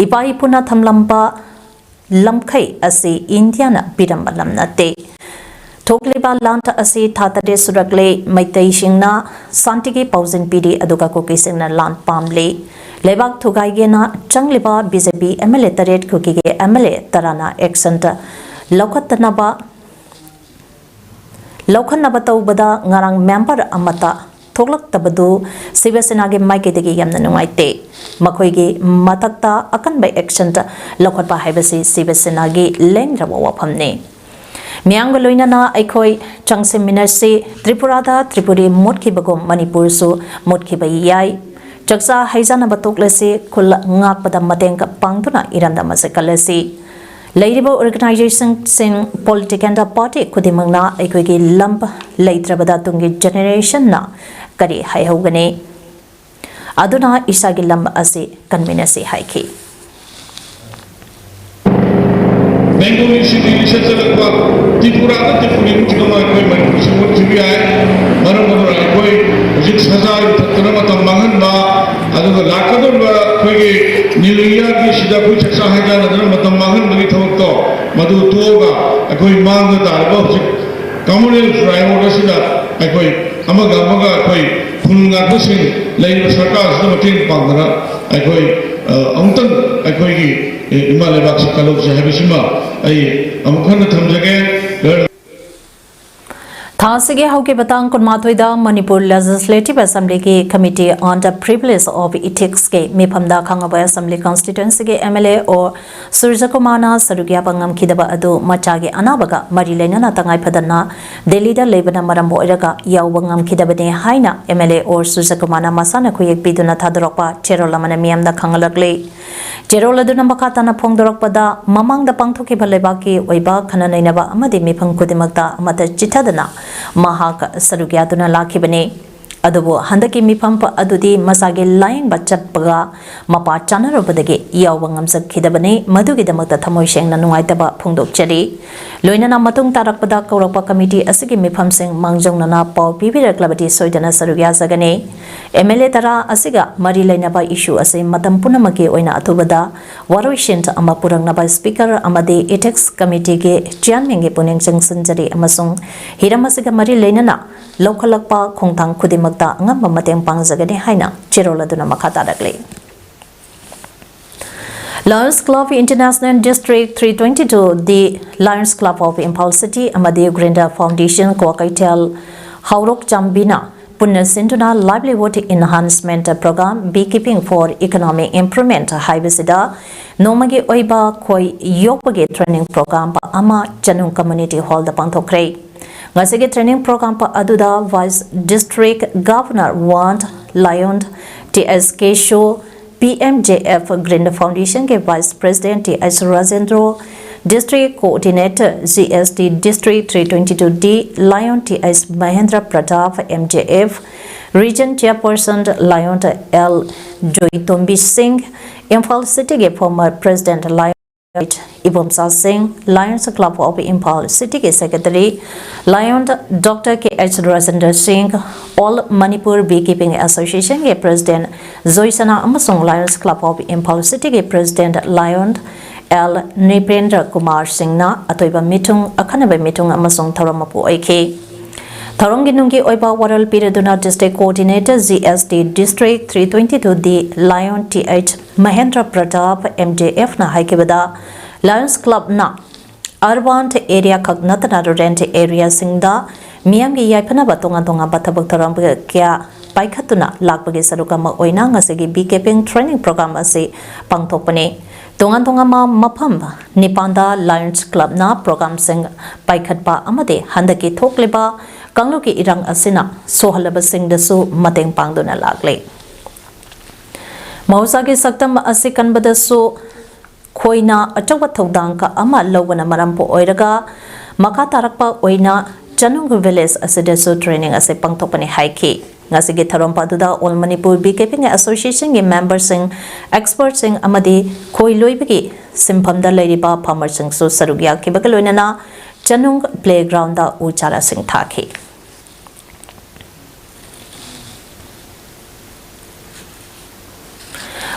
ꯏꯄꯥ ꯏꯄꯨꯅ ꯊꯝꯂꯝꯕ ꯂꯝꯈꯩ ꯑꯁꯤ ꯏꯟꯗꯤꯌꯥꯅ ꯄꯤꯔꯝꯕ ꯂꯝ ꯅꯠꯇꯦ꯫ ꯊꯣꯛꯂꯤꯕ ꯂꯥꯟ ꯑꯁꯤ ꯊꯥ ꯇꯔꯦꯠ ꯁꯨꯔꯛꯂꯦ꯫ ꯃꯩꯇꯩꯁꯤꯡꯅ ꯁꯥꯟꯇꯤꯒꯤ ꯄꯥꯎꯖꯦꯜ ꯄꯤꯔꯤ, ꯑꯗꯨꯒ ꯀꯨꯀꯤꯁꯤꯡꯅ ꯂꯥꯟ ꯄꯥꯝꯂꯤ꯫ ꯂꯩꯕꯥꯛ ꯊꯨꯒꯥꯏꯒꯦꯅ ꯆꯪꯂꯤꯕ B J P M L A ꯇꯔꯦꯠ, ꯀꯨꯀꯤꯒꯤ ꯑꯦꯝ ꯑꯦꯜ ꯑꯦ ꯇꯔꯥꯅ ꯑꯦꯛꯁꯟ ꯂꯧꯈꯠꯇꯅꯕ, ꯂꯧꯈꯠꯅꯕ ꯇꯧꯕꯗ ꯉꯔꯥꯡ ꯃꯦꯝꯕꯔ ꯑꯃꯠꯇ ꯊꯣꯛꯂꯛꯇꯕꯗꯨ ꯁꯤꯕ ꯁꯦꯅꯥꯒꯤ ꯃꯥꯏꯀꯩꯗꯒꯤ ꯌꯥꯝꯅ ꯅꯨꯡꯉꯥꯏꯇꯦ꯫ ꯃꯈꯣꯏꯒꯤ ꯃꯊꯛꯇ ꯑꯀꯟꯕ ꯑꯦꯛꯁꯟ ꯂꯧꯈꯠꯄ ꯍꯥꯏꯕꯁꯤ ꯁꯤꯕ ꯁꯦꯅꯥꯒꯤ ꯂꯦꯡꯗ꯭ꯔꯕ ꯋꯥꯐꯝꯅꯤ꯫ ꯃꯤꯌꯥꯝꯒ ꯂꯣꯏꯅꯅ ꯑꯩꯈꯣꯏ ꯆꯪꯁꯤꯟꯃꯤꯟꯅꯁꯤ꯫ ꯇ꯭ꯔꯤꯄꯨꯔꯥꯗ ꯇ꯭ꯔꯤꯄꯨꯔꯤ ꯃꯨꯠꯈꯤꯕꯒꯨꯝ ꯃꯅꯤꯄꯨꯔꯁꯨ ꯃꯨꯠꯈꯤꯕ ꯌꯥꯏ꯫ ꯆꯥꯛꯆꯥ ꯍꯩꯖꯥꯟꯅꯕ ꯇꯣꯛꯂꯁꯤ, ꯈꯨꯜ ꯉꯥꯛꯄꯗ ꯃꯇꯦꯡ ꯄꯥꯡꯗꯨꯅ ꯏꯔꯝꯗꯝ ꯑꯁꯤ ꯀꯜꯂꯁꯤ꯫ ꯂꯩꯔꯤꯕ ꯑꯣꯔꯒꯅꯥꯏꯖꯦꯁꯟꯁꯤꯡ, ꯄꯣꯂꯤꯇꯤꯀꯦꯜ ꯄꯥꯔꯇꯤ ꯈꯨꯗꯤꯡꯃꯛꯅ ꯑꯩꯈꯣꯏꯒꯤ ꯂꯝ ꯂꯩꯇ꯭ꯔꯕꯗ ꯇꯨꯡꯒꯤ ꯖꯦꯅꯦꯔꯦꯁꯟꯅ ꯀꯔꯤ ꯍꯥꯏꯍꯧꯒꯅꯤ? ꯑꯗꯨꯅ ꯏꯁꯥꯒꯤ ꯂꯝ ꯑꯁꯤ ꯀꯟꯃꯤꯟꯅꯁꯤ ꯍꯥꯏꯈꯤ꯫ ꯕꯦꯡꯒꯣꯂꯤ ꯁꯤꯇꯤꯗꯒꯤ ꯆꯠꯆꯔꯛꯄ ꯇ꯭ꯔꯤꯄꯨꯔꯥꯗ ꯇ꯭ꯔꯤꯄꯨꯔꯤ ꯃꯨꯠꯈꯤꯕ ꯑꯩꯈꯣꯏ ꯃꯅꯤꯄꯨꯔꯁꯨ ꯃꯨꯠꯈꯤꯕ ꯌꯥꯏ꯫ ꯃꯔꯝ ꯑꯗꯨꯅ ꯑꯩꯈꯣꯏ ꯍꯧꯖꯤꯛ ꯁꯖꯥ ꯌꯨꯊꯛꯇꯅ ꯃꯇꯝ ꯃꯥꯡꯍꯟꯕ, ꯑꯗꯨꯒ ꯂꯥꯛꯀꯗꯧꯔꯤꯕ ꯑꯩꯈꯣꯏꯒꯤ ꯅ꯭ꯌꯨ ꯏꯌꯥꯔꯒꯤ ꯁꯤꯗ ꯑꯩꯈꯣꯏ ꯆꯥꯛꯆꯥ ꯍꯩꯖꯥꯟꯅꯗꯅ ꯃꯇꯝ ꯃꯥꯡꯍꯟꯕꯒꯤ ꯊꯕꯛꯇꯣ ꯃꯗꯨ ꯇꯣꯛꯑꯒ ꯑꯩꯈꯣꯏ ꯃꯥꯡꯗ ꯇꯥꯔꯤꯕ ꯍꯧꯖꯤꯛ ꯀꯃꯟꯋꯦꯜꯊ ꯔꯥꯏꯋꯥꯜ ꯑꯁꯤꯗ ꯑꯩꯈꯣꯏ ꯑꯃꯒ ꯑꯃꯒ ꯑꯩꯈꯣꯏ ꯈꯨꯜ ꯉꯥꯛꯄꯁꯤꯡ, ꯂꯩꯔꯤꯕ ꯁꯔꯀꯥꯔꯁꯤꯗ ꯃꯇꯦꯡ ꯄꯥꯡꯗꯅ ꯑꯩꯈꯣꯏ ꯑꯃꯨꯛꯇꯪ ꯑꯩꯈꯣꯏꯒꯤ ꯏꯃꯥ ꯂꯩꯕꯥꯛꯁꯤ ꯀꯜꯍꯧꯁꯤ ꯍꯥꯏꯕꯁꯤꯃ ꯑꯩ ꯑꯃꯨꯛ ꯍꯟꯅ ꯊꯝꯖꯒꯦ꯫ ꯊꯥ ꯑꯁꯤꯒꯤ ꯍꯧꯈꯤꯕ ꯇꯥꯡ ꯀꯨꯟꯃꯥꯊꯣꯏꯗ Manipur Legislative Assemblyꯒꯤ Committee on the Privilege of Ethicsꯀꯤ ꯃꯤꯐꯝꯗ Khangabok Assembly Constituencyꯒꯤ MLA ꯑꯣ ꯁꯨꯔꯖꯀꯨꯃꯥꯔꯅ ꯁꯔꯨꯛ ꯌꯥꯕ ꯉꯝꯈꯤꯗꯕ ꯑꯗꯨ ꯃꯆꯥꯒꯤ ꯑꯅꯥꯕꯒ ꯃꯔꯤ ꯂꯩꯅꯅ ꯇꯉꯥꯏ ꯐꯗꯅ ꯗꯦꯜꯂꯤꯗ ꯂꯩꯕꯅ ꯃꯔꯝ ꯑꯣꯏꯔꯒ ꯌꯥꯎꯕ ꯉꯝꯈꯤꯗꯕꯅꯤ ꯍꯥꯏꯅ MLA ꯑꯣ ꯁꯨꯔꯖꯀꯨꯃꯥꯔꯅ ꯃꯁꯥꯅ ꯈꯨꯌꯦꯛ ꯄꯤꯗꯨꯅ ꯊꯥꯗꯣꯔꯛꯄ ꯆꯦꯔꯣꯜ ꯑꯃꯅ ꯃꯤꯌꯥꯝꯗ ꯈꯪꯍꯜꯂꯛꯂꯤ꯫ ꯆꯦꯔꯣꯜ ꯑꯗꯨꯅ ꯃꯈꯥ ꯇꯥꯅ ꯐꯣꯡꯗꯣꯔꯛꯄꯗ, ꯃꯃꯥꯡꯗ ꯄꯥꯡꯊꯣꯛꯈꯤꯕ ꯂꯩꯕꯥꯛꯀꯤ ꯑꯣꯏꯕ ꯈꯟꯅ ꯅꯩꯅꯕ ꯑꯃꯗꯤ ꯃꯤꯐꯝ ꯈꯨꯗꯤꯡꯃꯛꯇ ꯑꯃꯠꯇ ꯆꯤꯠꯊꯗꯅ ꯃꯍꯥꯛ ꯁꯔꯨꯛ ꯌꯥꯗꯨꯅ ꯂꯥꯛꯈꯤꯕꯅꯤ꯫ ꯑꯗꯨꯕꯨ ꯍꯟꯗꯛꯀꯤ ꯃꯤꯐꯝ ꯑꯗꯨꯗꯤ ꯃꯁꯥꯒꯤ ꯂꯥꯌꯦꯡꯕ ꯆꯠꯄꯒ ꯃꯄꯥ ꯆꯥꯅꯔꯨꯕꯗꯒꯤ ꯌꯥꯎꯕ ꯉꯝꯖꯈꯤꯗꯕꯅꯤ꯫ ꯃꯗꯨꯒꯤꯗꯃꯛꯇ ꯊꯃꯣꯏ ꯁꯦꯡꯅ ꯅꯨꯡꯉꯥꯏꯇꯕ ꯐꯣꯡꯗꯣꯛꯆꯔꯤ꯫ ꯂꯣꯏꯅꯅ ꯃꯇꯨꯡ ꯇꯥꯔꯛꯄꯗ ꯀꯧꯔꯛꯄ committee ꯑꯁꯤꯒꯤ ꯃꯤꯐꯝꯁꯤꯡ ꯃꯥꯡꯖꯧꯅꯅ ꯄꯥꯎ ꯄꯤꯕꯤꯔꯛꯂꯕꯗꯤ ꯁꯣꯏꯗꯅ ꯁꯔꯨꯛ ꯌꯥꯖꯒꯅꯤ꯫ MLA ꯇꯔꯥ ꯑꯁꯤꯒ ꯃꯔꯤ ꯂꯩꯅꯕ issue ꯑꯁꯤ ꯃꯇꯝ ꯄꯨꯝꯅꯃꯛꯀꯤ ꯑꯣꯏꯅ ꯑꯊꯨꯕꯗ ꯋꯥꯔꯣꯏꯁꯤꯟ ꯑꯃ ꯄꯨꯔꯛꯅꯕ Speaker ꯑꯃꯗꯤ Ethics Committeeꯒꯤ Chairmanꯒꯤ ꯄꯨꯛꯅꯤꯡ ꯆꯤꯡꯁꯤꯟꯖꯔꯤ ꯑꯃꯁꯨꯡ ꯍꯤꯔꯝ ꯑꯁꯤꯒ ꯃꯔꯤ ꯂꯩꯅꯅ ꯂꯧꯈꯠꯂꯛꯄ ꯈꯣꯡꯊꯥꯡ ꯈꯨꯗꯤꯡꯃꯛꯇ ꯑꯉꯝꯕ ꯃꯇꯦꯡ ꯄꯥꯡꯖꯒꯅꯤ ꯍꯥꯏꯅ ꯆꯦꯔꯣꯜ ꯑꯗꯨꯅ ꯃꯈꯥ ꯇꯥꯔꯛꯂꯤ꯫ Lions Club International District three twenty two D, Lions Club of Imphal City ꯑꯃꯗꯤ Grinder Foundation ꯀ꯭ꯋꯥꯀꯩꯊꯦꯜ ꯍꯥꯎꯔꯣꯛ ꯆꯥꯝꯕꯤꯅ ꯄꯨꯟꯅ ꯁꯤꯟꯗꯨꯅ Livelihood Enhancement Program, Beekeeping for Economic Improvement ꯍꯥꯏꯕꯁꯤꯗ ꯅꯣꯡꯃꯒꯤ ꯑꯣꯏꯕ ꯈꯣꯏ ꯌꯣꯛꯄꯒꯤ training program ꯑꯃ ꯆꯅꯨꯡ Community Hallꯗ ꯄꯥꯡꯊꯣꯛꯈ꯭ꯔꯦ꯫ ꯉꯁꯤꯒꯤ training program ꯑꯗꯨꯗ Vice District Governor one Lion T S Kesho, PMJF Grinder Foundationꯒꯤ Vice President T H Rajendra, District Coordinator GST District three twenty two D Lion T H Mahendra Pradap, MJF Region Chairperson Lion L Joytombi Singh, Imphal Cityꯒꯤ former President Lion Ibomcha Singh, Lions Club of Imphal Cityꯒꯤ Secretary Lion Doctor K H Rajendra Singh, All Manipur Beekeeping Associationꯒꯤ President ꯖꯣꯏꯁꯅꯥ ꯑꯃꯁꯨꯡ Lions Club of Imphal Cityꯒꯤ President Lion L ꯅ꯭ꯔꯤꯄꯦꯟꯗ꯭ꯔ Kumar ꯁꯤꯡꯅ ꯑꯇꯣꯏꯕ ꯃꯤꯊꯨꯡ, ꯑꯈꯟꯅꯕ ꯃꯤꯊꯨꯡ ꯑꯃꯁꯨꯡ ꯊꯧꯔꯝ ꯃꯄꯨ ꯑꯣꯏꯈꯤ꯫ ꯊꯧꯔꯝꯒꯤ ꯅꯨꯡꯒꯤ ꯑꯣꯏꯕ ꯋꯥꯔꯣꯜ ꯄꯤꯔꯗꯨꯅ District Coordinator G S T District three twenty two D Lion Th Mahendra Pratap M D F ꯅ ꯍꯥꯏꯈꯤꯕꯗ, Lions Club ꯅ urban area ꯈꯛ ꯅꯠꯇꯅ rural area ꯁꯤꯡꯗ ꯃꯤꯌꯥꯝꯒꯤ ꯌꯥꯏꯐꯅꯕ ꯇꯣꯉꯥꯟ ꯇꯣꯉꯥꯟꯕ ꯊꯕꯛ ꯊꯧꯔꯝ ꯀꯌꯥ ꯄꯥꯏꯈꯠꯇꯨꯅ ꯂꯥꯛꯄꯒꯤ ꯁꯔꯨꯛ ꯑꯃ ꯑꯣꯏꯅ ꯉꯁꯤꯒꯤ beekeeping training program ꯑꯁꯤ ꯄꯥꯡꯊꯣꯛꯄꯅꯤ꯫ ꯇꯣꯉꯥꯟ ꯇꯣꯉꯥꯟꯕ ꯃꯐꯝ ꯅꯤꯄꯥꯟꯗ Lions Club ꯅ program ꯁꯤꯡ ꯄꯥꯏꯈꯠꯄ ꯑꯃꯗꯤ ꯍꯟꯗꯛꯀꯤ ꯊꯣꯛꯂꯤꯕ ꯀꯥꯡꯂꯨꯞꯀꯤ ꯏꯔꯥꯡ ꯑꯁꯤꯅ ꯁꯣꯛꯍꯜꯂꯕꯁꯤꯡꯗꯁꯨ ꯃꯇꯦꯡ ꯄꯥꯡꯗꯨꯅ ꯂꯥꯛꯂꯤ꯫ ꯃꯍꯧꯁꯥꯒꯤ ꯁꯛꯇꯝ ꯑꯁꯤ ꯀꯟꯕꯗꯁꯨ ꯈꯣꯏꯅ ꯑꯆꯧꯕ ꯊꯧꯗꯥꯡ ꯀ-, ꯑꯃ ꯂꯧꯕꯅ ꯃꯔꯝ ꯑꯣꯏꯔꯒ ꯃꯈꯥ ꯇꯥꯔꯛꯄ ꯑꯣꯏꯅ ꯆꯅꯨꯡ village ꯑꯁꯤꯗꯁꯨ training ꯑꯁꯤ ꯄꯥꯡꯊꯣꯛꯄꯅꯤ ꯍꯥꯏꯈꯤ꯫ ꯉꯁꯤꯒꯤ ꯊꯧꯔꯝ ꯑꯗꯨꯗ All Manipur Beekeeping Association ꯒꯤ member ꯁꯤꯡ, expert ꯁꯤꯡ ꯑꯃꯗꯤ ꯈꯣꯏ ꯂꯣꯏꯕꯒꯤ ꯁꯤꯟꯐꯝꯗ ꯂꯩꯔꯤꯕ farmer ꯁꯤꯡꯁꯨ ꯁꯔꯨꯛ ꯌꯥꯈꯤꯕꯒ ꯂꯣꯏꯅꯅ ꯆꯅꯨꯡ playground ꯗ ꯎ ꯆꯥꯔꯥꯁꯤꯡ ꯊꯥꯈꯤ꯫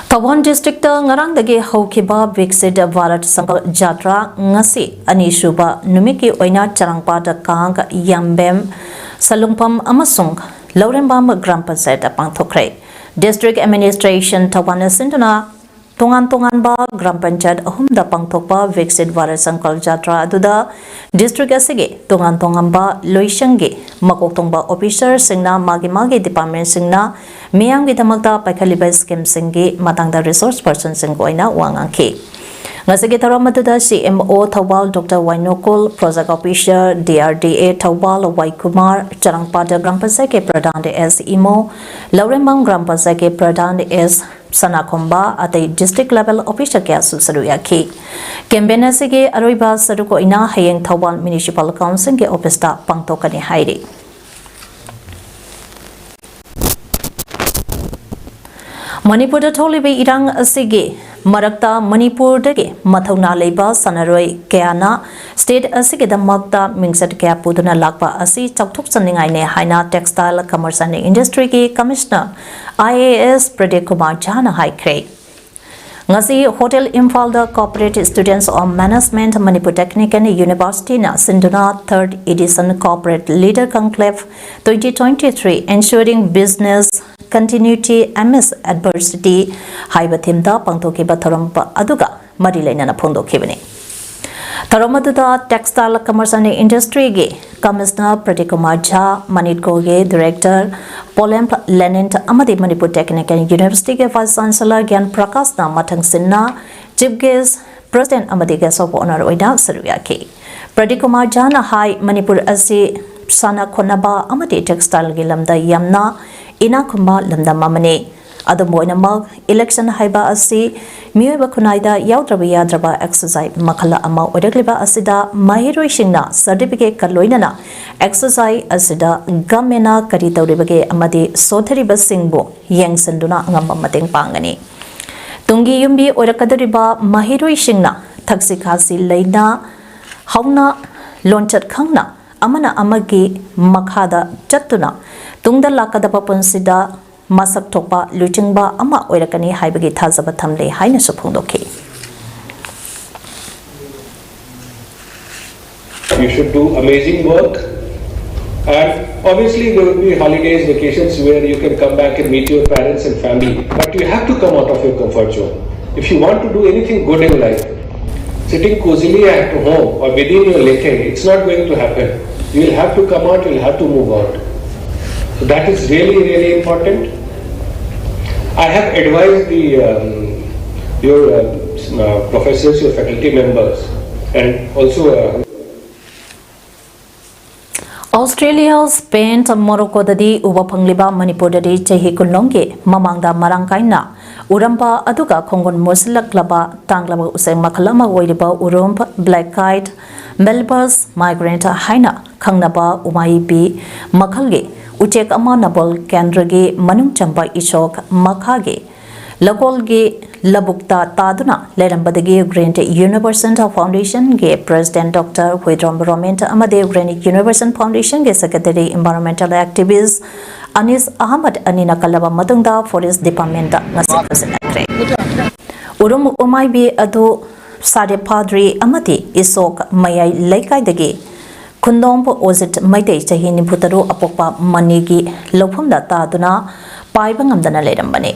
ꯊꯧꯕꯥꯜ district ꯇ ꯉꯔꯥꯡꯗꯒꯤ ꯍꯧꯈꯤꯕ Viksit Bharat Sankalp Jatra ꯉꯁꯤ ꯑꯅꯤꯁꯨꯕ ꯅꯨꯃꯤꯠꯀꯤ ꯑꯣꯏꯅ ꯆꯔꯥꯡꯄꯥꯠ, ꯀꯥꯡ, ꯌꯥꯝꯕꯦꯝ, ꯁꯂꯨꯡꯐꯝ ꯑꯃꯁꯨꯡ ꯂꯧꯔꯦꯝꯕꯝ ꯒ꯭ꯔꯥꯝ ꯄꯟꯆꯥꯌꯠꯇ ꯄꯥꯡꯊꯣꯛꯈ꯭ꯔꯦ꯫ District administration ꯊꯧꯕꯥꯜꯅ ꯁꯤꯟꯗꯨꯅ ꯇꯣꯉꯥꯟ ꯇꯣꯉꯥꯟꯕ ꯒ꯭ꯔꯥꯝ ꯄꯟꯆꯥꯌꯠ ꯑꯍꯨꯝꯗ ꯄꯥꯡꯊꯣꯛꯄ Viksit Bharat Sankalp Jatra ꯑꯗꯨꯗ district ꯑꯁꯤꯒꯤ ꯇꯣꯉꯥꯟ ꯇꯣꯉꯥꯟꯕ ꯂꯣꯏꯁꯪꯒꯤ ꯃꯀꯣꯛ ꯊꯣꯡꯕ officer ꯁꯤꯡꯅ ꯃꯥꯒꯤ ꯃꯥꯒꯤ department ꯁꯤꯡꯅ ꯃꯤꯌꯥꯝꯒꯤꯗꯃꯛꯇ ꯄꯥꯏꯈꯠꯂꯤꯕ scheme ꯁꯤꯡꯒꯤ ꯃꯇꯥꯡꯗ resource person ꯁꯤꯡꯒ ꯑꯣꯏꯅ ꯋꯥ ꯉꯥꯡꯈꯤ꯫ ꯉꯁꯤꯒꯤ ꯊꯧꯔꯝ ꯑꯗꯨꯗ C M O ꯊꯧꯕꯥꯜ Doctor ꯋꯥꯏꯅꯣꯀꯨꯜ, project officer D R D A ꯊꯧꯕꯥꯜ ꯋꯥꯏ ꯀꯨꯃꯥꯔ, ꯆꯔꯥꯡꯄꯥꯠ ꯒ꯭ꯔꯥꯝ ꯄꯟꯆꯥꯌꯠꯀꯤ ꯄ꯭ꯔꯙꯥꯟ S ꯏꯃꯣ, ꯂꯧꯔꯦꯝꯕꯝ ꯒ꯭ꯔꯥꯝ ꯄꯟꯆꯥꯌꯠꯀꯤ ꯄ꯭ꯔꯙꯥꯟ S ꯁꯅꯥꯈꯣꯝꯕ, ꯑꯇꯩ district level officer ꯀꯌꯥꯁꯨ ꯁꯔꯨꯛ ꯌꯥꯈꯤ꯫ Campaign ꯑꯁꯤꯒꯤ ꯑꯔꯣꯏꯕ ꯁꯔꯨꯛ ꯑꯣꯏꯅ ꯍꯌꯦꯡ ꯊꯧꯕꯥꯜ Municipal Council ꯒꯤ office ꯇ ꯄꯥꯡꯊꯣꯛꯀꯅꯤ ꯍꯥꯏꯔꯤ꯫ ꯃꯅꯤꯄꯨꯔꯗ ꯊꯣꯛꯂꯤꯕ ꯏꯔꯥꯡ ꯑꯁꯤꯒꯤ ꯃꯔꯛꯇ ꯃꯅꯤꯄꯨꯔꯗꯒꯤ ꯃꯊꯧꯅꯥ ꯂꯩꯕ ꯁꯥꯟꯅꯔꯣꯏ ꯀꯌꯥꯅ state ꯑꯁꯤꯒꯤꯗꯃꯛꯇ ꯃꯤꯡꯆꯠ ꯀꯌꯥ ꯄꯨꯗꯨꯅ ꯂꯥꯛꯄ ꯑꯁꯤ ꯆꯥꯎꯊꯣꯛꯆꯅꯤꯡꯉꯥꯏꯅꯤ ꯍꯥꯏꯅ Textile Commerce and Industry ꯒꯤ Commissioner I A S Pradeep Kumar ꯖꯥꯅ ꯍꯥꯏꯈ꯭ꯔꯦ꯫ ꯉꯁꯤ ꯍꯣꯇꯦꯜ ꯏꯝꯐꯥꯜꯗ Corporate Students of Management Manipur Technical Universityꯅ ꯁꯤꯟꯗꯨꯅ Third Edition Corporate Leader Conclave twenty twenty-three Ensuring Business Continuity Amidst Adversity ꯍꯥꯏꯕ themeꯗ ꯄꯥꯡꯊꯣꯛꯈꯤꯕ ꯊꯧꯔꯝ ꯑꯗꯨꯒ ꯃꯔꯤ ꯂꯩꯅꯅ ꯐꯣꯡꯗꯣꯛꯈꯤꯕꯅꯤ꯫ ꯊꯧꯔꯝ ꯑꯗꯨꯗ Textile, Commerce and Industryꯒꯤ Commissioner Pradeep Kumar ꯖꯥ, ꯃꯅꯤꯠꯀꯣꯒꯤ Director ꯄꯣꯂꯦꯝ ꯂꯦꯅꯤꯟ ꯑꯃꯗꯤ ꯃꯅꯤꯄꯨꯔ Technical Universityꯒꯤ Vice Chancellor ꯒ꯭ꯌꯥꯟ ꯄ꯭ꯔꯀꯥꯁꯅ ꯃꯊꯪꯁꯤꯟꯅ Chief Guest, President ꯑꯃꯗꯤ Guest of Honour ꯑꯣꯏꯅ ꯁꯔꯨꯛ ꯌꯥꯈꯤ꯫ ꯄ꯭ꯔꯗꯤꯞ ꯀꯨꯃꯥꯔ ꯖꯥꯅ ꯍꯥꯏ, ꯃꯅꯤꯄꯨꯔ ꯑꯁꯤ ꯁꯥꯟꯅ ꯈꯣꯠꯅꯕ ꯑꯃꯗꯤ textileꯒꯤ ꯂꯝꯗ ꯌꯥꯝꯅ ꯏꯅꯥꯛ ꯈꯨꯟꯕ ꯂꯝꯗꯝ ꯑꯃꯅꯤ꯫ ꯑꯗꯨꯝ ꯑꯣꯏꯅꯃꯛ, election ꯍꯥꯏꯕ ꯑꯁꯤ ꯃꯤꯑꯣꯏꯕ ꯈꯨꯟꯅꯥꯏꯗ ꯌꯥꯎꯗ꯭ꯔꯕ ꯌꯥꯗ꯭ꯔꯕ exercise ꯃꯈꯜ ꯑꯃ ꯑꯣꯏꯔꯛꯂꯤꯕ ꯑꯁꯤꯗ ꯃꯍꯩꯔꯣꯏꯁꯤꯡꯅ certificateꯀ ꯂꯣꯏꯅꯅ exercise ꯑꯁꯤꯗ governmentꯅ ꯀꯔꯤ ꯇꯧꯔꯤꯕꯒꯦ ꯑꯃꯗꯤ ꯁꯣꯊꯔꯤꯕꯁꯤꯡꯕꯨ ꯌꯦꯡꯁꯤꯟꯗꯨꯅ ꯑꯉꯝꯕ ꯃꯇꯦꯡ ꯄꯥꯡꯒꯅꯤ꯫ ꯇꯨꯡꯒꯤ ꯌꯨꯝꯕꯤ ꯑꯣꯏꯔꯛꯀꯗꯧꯔꯤꯕ ꯃꯍꯩꯔꯣꯏꯁꯤꯡꯅ ꯊꯛꯁꯤ ꯈꯥꯁꯤ ꯂꯩꯅ ꯍꯧꯅ ꯂꯣꯟꯆꯠ ꯈꯪꯅ ꯑꯃꯅ ꯑꯃꯒꯤ ꯃꯈꯥꯗ ꯆꯠꯇꯨꯅ ꯇꯨꯡꯗ ꯂꯥꯛꯀꯗꯕ ꯄꯨꯟꯁꯤꯗ ꯃꯁꯛ ꯊꯣꯛꯄ ꯂꯨꯆꯤꯡꯕ ꯑꯃ ꯑꯣꯏꯔꯛꯀꯅꯤ ꯍꯥꯏꯕꯒꯤ ꯊꯥꯖꯕ ꯊꯝꯂꯦ ꯍꯥꯏꯅꯁꯨ ꯐꯣꯡꯗꯣꯛꯈꯤ꯫ You should do amazing work. And obviously, there will be holidays, vacations where you can come back and meet your parents and family. But you have to come out of your comfort zone. If you want to do anything good in life, sitting cozily at home or within your lekhe, it's not going to happen. You will have to come out, you will have to move out. So that is really, really important. I have advised the um, your uh, s- uh, professors, your faculty members, and also uh, Australia, Spain, Moroccoꯗꯗꯤ ꯎꯕ ꯐꯪꯂꯤꯕ ꯃꯅꯤꯄꯨꯔꯗꯗꯤ ꯆꯍꯤ ꯀꯨꯟꯂꯣꯝꯒꯤ ꯃꯃꯥꯡꯗ ꯃꯔꯥꯡ ꯀꯥꯏꯅ ꯎꯔꯝꯕ ꯑꯗꯨꯒ ꯈꯣꯡꯒꯨꯟ ꯃꯨꯁꯤꯜꯂꯛꯂꯕ ꯇꯥꯡꯂꯕ ꯎꯆꯦꯛ ꯃꯈꯜ ꯑꯃ ꯑꯣꯏꯔꯤꯕ ꯎꯔꯨꯝ, black-eyed Melba's migrant ꯍꯥꯏꯅ ꯈꯪꯅꯕ ꯎꯃꯥꯏꯕꯤ ꯃꯈꯜꯒꯤ ꯎꯆꯦꯛ ꯑꯃ ꯅꯕꯣꯜ ꯀꯦꯟꯗ꯭ꯔꯒꯤ ꯃꯅꯨꯡ ꯆꯟꯕ ꯏꯁꯣꯛ ꯃꯈꯥꯒꯤ ꯂꯀꯣꯜꯒꯤ ꯂꯧꯕꯨꯛꯇ ꯇꯥꯗꯨꯅ ꯂꯩꯔꯝꯕꯗꯒꯤ Green University Foundationꯒꯤ President Doctor Huidrom Roman ꯑꯃꯗꯤ Green University Foundationꯒꯤ Secretary Environmental Activist ꯑꯅꯤꯁ Ahmad ꯑꯅꯤꯅ ꯀꯜꯂꯕ ꯃꯇꯨꯡꯗ Forest Departmentꯇ ꯉꯁꯤ ꯈꯨꯠꯁꯤꯟꯅꯈ꯭ꯔꯦ꯫ ꯎꯔꯨꯝ ꯎꯃꯥꯏꯕꯤ ꯑꯗꯨ ꯁꯥꯔꯦ ꯐꯥꯗ꯭ꯔꯤ ꯑꯃꯗꯤ ꯏꯁꯣꯛ ꯃꯌꯥꯏ ꯂꯩꯀꯥꯏꯗꯒꯤ ꯈꯨꯟꯗꯣꯝꯕ ꯑꯣꯖꯤꯠ ꯃꯩꯇꯩ, ꯆꯍꯤ ꯅꯤꯐꯨ ꯇꯔꯨꯛ, ꯑꯄꯣꯛꯄ ꯃꯅꯤꯒꯤ ꯂꯧꯐꯝꯗ ꯇꯥꯗꯨꯅ ꯄꯥꯏꯕ ꯉꯝꯗꯅ ꯂꯩꯔꯝꯕꯅꯤ꯫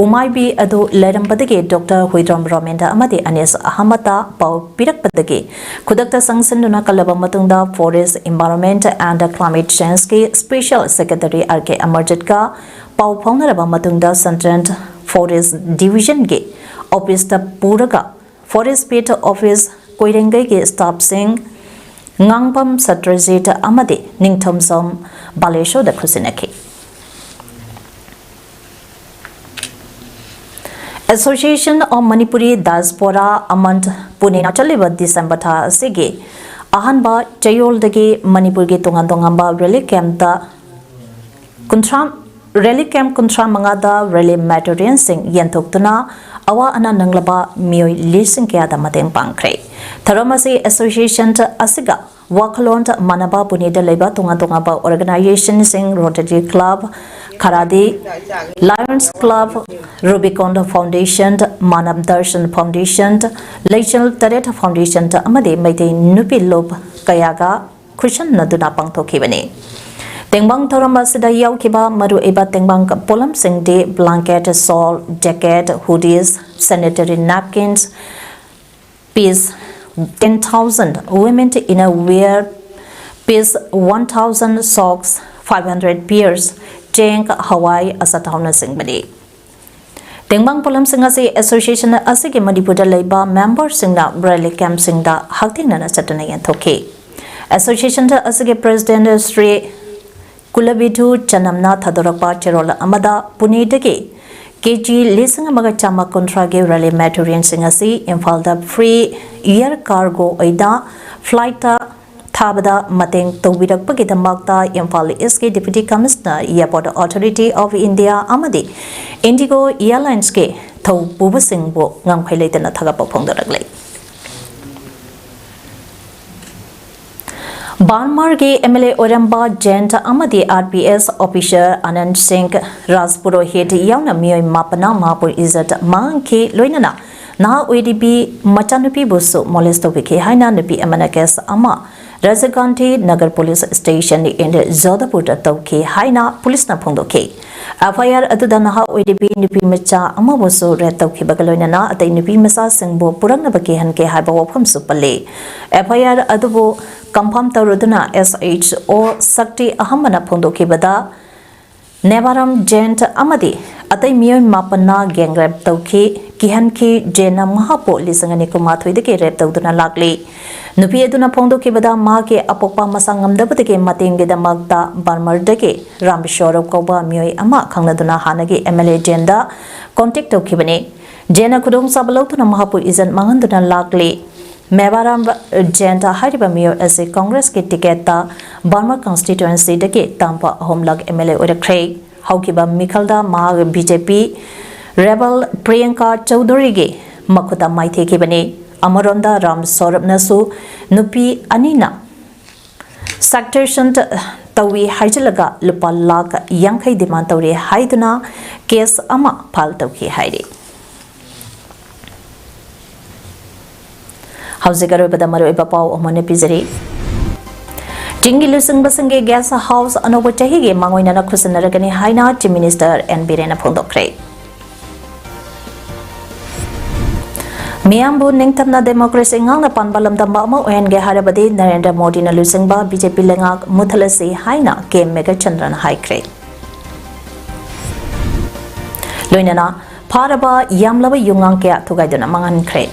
ꯎꯃꯥꯏꯕꯤ ꯑꯗꯨ ꯂꯩꯔꯝꯕꯗꯒꯤ ꯗꯣꯛꯇꯔ ꯍꯨꯏꯗ꯭ꯔꯣꯝ ꯔꯣꯃꯦꯟꯗ ꯑꯃꯗꯤ ꯑꯅꯤꯁ ꯑꯍꯃꯠꯇ ꯄꯥꯎ ꯄꯤꯔꯛꯄꯗꯒꯤ ꯈꯨꯗꯛꯇ ꯆꯪꯁꯤꯟꯗꯨꯅ ꯀꯜꯂꯕ ꯃꯇꯨꯡꯗ Forest, Environment and Climate Changeꯀꯤ Special Secretary R K ꯑꯃꯔꯖꯤꯠꯀ ꯄꯥꯎ ꯐꯥꯎꯅꯔꯕ ꯃꯇꯨꯡꯗ Central Forest Divisionꯒꯤ officeꯇ ꯄꯨꯔꯒ Forest Beat Office ꯀꯣꯏꯔꯦꯡꯒꯩꯒꯤ staffꯁꯤꯡ ꯉꯥꯡꯕꯝ ꯁꯇ꯭ꯔꯖꯤꯠ ꯑꯃꯗꯤ ꯅꯤꯡꯊꯧꯖꯝ ꯕꯥꯂꯦꯁꯣꯔꯗ ꯈꯨꯠꯁꯤꯟꯅꯈꯤ꯫ Association of Manipuri Diaspora, ꯑꯃꯟ, ꯄꯨꯅꯦꯅ ꯆꯠꯂꯤꯕ ꯗꯤꯁꯦꯝꯕꯔ ꯊꯥ ꯑꯁꯤꯒꯤ ꯑꯍꯥꯟꯕ ꯆꯌꯣꯜꯗꯒꯤ ꯃꯅꯤꯄꯨꯔꯒꯤ ꯇꯣꯉꯥꯟ ꯇꯣꯉꯥꯟꯕ relief campꯇ ꯀꯨꯟꯊ꯭ꯔꯥ, relief camp ꯀꯨꯟꯊ꯭ꯔꯥ ꯃꯉꯥꯗ relief materialꯁꯤꯡ ꯌꯦꯟꯊꯣꯛꯇꯨꯅ ꯑꯋꯥ ꯑꯅꯥ ꯅꯪꯂꯕ ꯃꯤꯑꯣꯏ ꯂꯤꯁꯤꯡ ꯀꯌꯥꯗ ꯃꯇꯦꯡ ꯄꯥꯡꯈ꯭ꯔꯦ꯫ ꯊꯧꯔꯝ ꯑꯁꯤ association ꯑꯁꯤꯒ ꯋꯥꯈꯜꯂꯣꯟ ꯃꯥꯟꯅꯕ ꯄꯨꯅꯦꯗ ꯂꯩꯕ ꯇꯣꯉꯥꯟ ꯇꯣꯉꯥꯟꯕ organizationꯁꯤꯡ, Rotary Club, Kharadi, Lions Club, Rubicon Foundation, Manav Darshan Foundation, ꯂꯩꯆꯤꯜ ꯇꯔꯦꯠ Foundation ꯑꯃꯗꯤ ꯃꯩꯇꯩ ꯅꯨꯄꯤ ꯂꯨꯞ ꯀꯌꯥꯒ ꯈꯨꯠꯁꯝꯅꯗꯨꯅ ꯄꯥꯡꯊꯣꯛꯈꯤꯕꯅꯤ꯫ ꯇꯦꯡꯕꯥꯡ ꯊꯧꯔꯝ ꯑꯁꯤꯗ ꯌꯥꯎꯈꯤꯕ ꯃꯔꯨꯑꯣꯏꯕ ꯇꯦꯡꯕꯥꯡ ꯄꯣꯠꯂꯝꯁꯤꯡꯗꯤ blanket, shawl, jacket, hoodies, sanitary napkins, piece ten thousand women inner wear, piece one thousand socks, five hundred pairs, ꯆꯦꯡ, ꯍꯋꯥꯏ, ꯑꯆꯥꯊꯥꯎꯅꯆꯤꯡꯕꯅꯤ꯫ ꯇꯦꯡꯕꯥꯡ ꯄꯣꯠꯂꯝꯁꯤꯡ ꯑꯁꯤ association ꯑꯁꯤꯒꯤ ꯃꯅꯤꯄꯨꯔꯗ ꯂꯩꯕ memberꯁꯤꯡꯅ relief campꯁꯤꯡꯗ ꯍꯛꯊꯦꯡꯅꯅ ꯆꯠꯇꯨꯅ ꯌꯦꯟꯊꯣꯛꯈꯤ꯫ Association ꯑꯁꯤꯒꯤ president ꯁ꯭ꯔꯤ ꯀꯨꯂꯕꯤꯙꯨ ꯆꯅꯝꯅ ꯊꯥꯗꯣꯔꯛꯄ ꯆꯦꯔꯣꯜ ꯑꯃꯗ ꯄꯨꯅꯦꯗꯒꯤ KG ꯂꯤꯁꯤꯡ ꯑꯃꯒ ꯆꯥꯝꯃ ꯀꯨꯟꯊ꯭ꯔꯥꯒꯤ relief materialꯁꯤꯡ ꯑꯁꯤ ꯏꯝꯐꯥꯜꯗ free air cargo ꯑꯣꯏꯅ flightꯇ ꯊꯥꯕꯗ ꯃꯇꯦꯡ ꯇꯧꯕꯤꯔꯛꯄꯒꯤꯗꯃꯛꯇ Imphal Eastꯀꯤ Deputy Commissioner Airport Authority of India ꯑꯃꯗꯤ IndiGo Airlinesꯀꯤ ꯊꯧ ꯄꯨꯕꯁꯤꯡꯕꯨ ꯉꯝꯈꯩ ꯂꯩꯇꯅ ꯊꯥꯒꯠꯄ ꯐꯣꯡꯗꯣꯔꯛꯂꯤ꯫ ꯕꯥꯔꯃꯔꯒꯤ ꯑꯦꯝ ꯑꯦꯜ ꯑꯦ ꯑꯣꯏꯔꯝꯕ ꯖꯦꯟꯠ ꯑꯃꯗꯤ R P S officer Anand ꯁꯤꯡ ꯔꯥꯖꯄꯨꯔꯣꯍꯤꯠ ꯌꯥꯎꯅ ꯃꯤꯑꯣꯏ ꯃꯥꯄꯟꯅ ꯃꯍꯥꯛꯄꯨ ꯏꯖꯠ ꯃꯥꯡꯈꯤ꯫ ꯂꯣꯏꯅꯅ ꯅꯍꯥ ꯑꯣꯏꯔꯤꯕꯤ ꯃꯆꯥꯅꯨꯄꯤꯕꯨꯁꯨ ꯃꯣꯂꯦꯁ ꯇꯧꯕꯤꯈꯤ ꯍꯥꯏꯅ ꯅꯨꯄꯤ ꯑꯃꯅ ꯀꯦꯁ ꯑꯃ Rajiv Gandhi Nagar police station in ꯖꯣꯙꯄꯨꯔꯗ ꯇꯧꯈꯤ ꯍꯥꯏꯅ ꯄꯨꯂꯤꯁꯅ ꯐꯣꯡꯗꯣꯛꯈꯤ꯫ ꯑꯦꯐ ꯑꯥꯏ ꯑꯥꯔ ꯑꯗꯨꯗ ꯅꯍꯥ ꯑꯣꯏꯔꯤꯕꯤ ꯅꯨꯄꯤ ꯃꯆꯥ ꯑꯃꯕꯨꯁꯨ ꯔꯦꯞ ꯇꯧꯈꯤꯕꯒ ꯂꯣꯏꯅꯅ ꯑꯇꯩ ꯅꯨꯄꯤ ꯃꯆꯥꯁꯤꯡꯕꯨ ꯄꯨꯔꯛꯅꯕ ꯀꯤꯍꯟꯈꯤ ꯍꯥꯏꯕ ꯋꯥꯐꯝꯁꯨ ꯄꯜꯂꯤ꯫ ꯑꯦꯐ ꯑꯥꯏ ꯑꯥꯔ ꯑꯗꯨꯕꯨ ꯀꯟꯐꯥꯔꯝ ꯇꯧꯔꯗꯨꯅ ꯑꯦꯁ ꯑꯩꯆ ꯑꯣ ꯁꯛꯇꯤ ꯑꯍꯝꯕꯅ ꯐꯣꯡꯗꯣꯛꯈꯤꯕꯗ, ꯅꯦꯕꯥꯔꯥꯝ ꯖꯦꯟꯠ ꯑꯃꯗꯤ ꯑꯇꯩ ꯃꯤꯑꯣꯏ ꯃꯥꯄꯟꯅ ꯒꯦꯡ ꯔꯦꯞ ꯇꯧꯈꯤ, ꯀꯤꯍꯟꯈꯤ꯫ ꯖꯦꯟꯅ ꯃꯍꯥꯛꯄꯨ ꯂꯤꯁꯤꯡ ꯑꯅꯤ ꯀꯨꯟꯃꯥꯊꯣꯏꯗꯒꯤ ꯔꯦꯞ ꯇꯧꯗꯨꯅ ꯂꯥꯛꯂꯤ꯫ ꯅꯨꯄꯤ ꯑꯗꯨꯅ ꯐꯣꯡꯗꯣꯛꯈꯤꯕꯗ, ꯃꯍꯥꯛꯀꯤ ꯑꯄꯣꯛꯄ ꯃꯁꯥ ꯉꯝꯗꯕꯗꯒꯤ ꯃꯇꯦꯡꯒꯤꯗꯃꯛꯇ ꯕꯥꯔꯃꯔꯗꯒꯤ ꯔꯥꯝ ꯁꯧꯔꯚ ꯀꯧꯕ ꯃꯤꯑꯣꯏ ꯑꯃ ꯈꯪꯅꯗꯨꯅ ꯍꯥꯟꯅꯒꯤ ꯑꯦꯝ ꯑꯦꯜ ꯑꯦ ꯖꯦꯟꯗ ꯀꯣꯟꯇꯦꯛ ꯇꯧꯈꯤꯕꯅꯤ꯫ ꯖꯦꯟꯅ ꯈꯨꯗꯣꯡꯆꯥꯕ ꯂꯧꯗꯨꯅ ꯃꯍꯥꯛꯄꯨ ꯏꯖꯠ ꯃꯥꯡꯍꯟꯗꯨꯅ ꯂꯥꯛꯂꯤ꯫ ꯃꯦꯕꯥꯔꯥꯝ ꯖꯦꯟꯗ ꯍꯥꯏꯔꯤꯕ ꯃꯤꯑꯣꯏ ꯑꯁꯤ ꯀꯪꯒ꯭ꯔꯦꯁꯀꯤ ꯇꯤꯀꯦꯠꯇ ꯕꯥꯔꯃꯔ ꯀꯟꯁꯇꯤꯇ꯭ꯋꯦꯟꯁꯤꯗꯒꯤ ꯇꯥꯝꯄ ꯑꯍꯨꯝꯂꯛ ꯑꯦꯝ ꯑꯦꯜ ꯑꯦ ꯑꯣꯏꯔꯛꯈ꯭ꯔꯦ꯫ ꯍꯧꯈꯤꯕ ꯃꯤꯈꯜꯗ ꯃꯍꯥꯛ ꯕꯤ ꯖꯦ ꯄꯤ ꯔꯦꯕꯦꯜ history ꯒꯤ ꯃꯈꯨꯠꯇ ꯃꯥꯏꯊꯤꯈꯤꯕꯅꯤ꯫ ꯑꯃꯔꯣꯝꯗ, ꯔꯥꯝ ꯁꯧꯔꯚꯅꯁꯨ ꯅꯨꯄꯤ ꯑꯅꯤꯅ ꯁꯦꯛꯁꯇꯣꯔꯁꯟ ꯇꯧꯏ ꯍꯥꯏꯖꯤꯜꯂꯒ ꯂꯨꯄꯥ ꯂꯥꯈ ꯌꯥꯡꯈꯩ ꯗꯤꯃꯥꯟ ꯇꯧꯔꯦ ꯍꯥꯏꯗꯨꯅ ꯀꯦꯁ ꯑꯃ ꯐꯥꯏꯜ ꯇꯧꯈꯤ ꯍꯥꯏꯔꯤ꯫ ꯍꯧꯖꯤꯛ ꯑꯔꯣꯏꯕꯗ ꯃꯔꯨꯑꯣꯏꯕ ꯄꯥꯎ ꯑꯃꯨꯛ ꯍꯟꯅ ꯄꯤꯖꯔꯤ꯫ ꯆꯤꯡꯒꯤ ꯂꯨꯆꯤꯡꯕꯁꯤꯡꯒꯤ ꯒꯦꯁ ꯍꯥꯎꯁ ꯑꯅꯧꯕ ꯆꯍꯤꯒꯤ ꯃꯥꯡꯑꯣꯏꯅꯅ ꯈꯨꯠꯁꯤꯟꯅꯔꯒꯅꯤ ꯍꯥꯏꯅ ꯆꯤꯐ ꯃꯤꯅꯤꯁꯇꯔ ꯑꯦꯟ ꯕꯤꯔꯦꯟꯅ ꯐꯣꯡꯗꯣꯛꯈ꯭ꯔꯦ꯫ ꯃꯤꯌꯥꯝꯕꯨ ꯅꯤꯡꯇꯝꯅ ꯗꯦꯃꯣꯀ꯭ꯔꯦꯁꯤ ꯉꯥꯛꯅ ꯄꯥꯟꯕ ꯂꯝꯗꯝꯕ ꯑꯃ ꯑꯣꯏꯍꯟꯒꯦ ꯍꯥꯏꯔꯕꯗꯤ ꯅꯔꯦꯟꯗ꯭ꯔ ꯃꯣꯗꯤꯅ ꯂꯨꯆꯤꯡꯕ ꯕꯤ ꯖꯦ ꯄꯤ ꯂꯩꯉꯥꯛ ꯃꯨꯠꯊꯠꯂꯁꯤ ꯍꯥꯏꯅ ꯀꯦ ꯃꯦꯘꯆꯟꯗ꯭ꯔꯅ ꯍꯥꯏꯈ꯭ꯔꯦ꯫ ꯂꯣꯏꯅꯅ ꯐꯥꯔꯕ ꯌꯥꯝꯂꯕ ꯌꯨꯉꯥꯡ ꯀꯌꯥ ꯊꯨꯒꯥꯏꯗꯨꯅ ꯃꯥꯡꯍꯟꯈ꯭ꯔꯦ꯫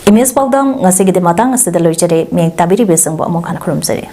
ꯏꯃꯦꯖ ꯄꯥꯎꯗꯝ ꯉꯁꯤꯒꯤꯗꯤ ꯃꯇꯥꯡ ꯑꯁꯤꯗ ꯂꯣꯏꯖꯔꯦ꯫ ꯃꯤꯌꯦꯡ ꯇꯥꯕꯤꯔꯤꯕꯁꯤꯡꯕꯨ ꯑꯃꯨꯛ ꯍꯟꯅ ꯈꯨꯔꯨꯝꯖꯔꯤ꯫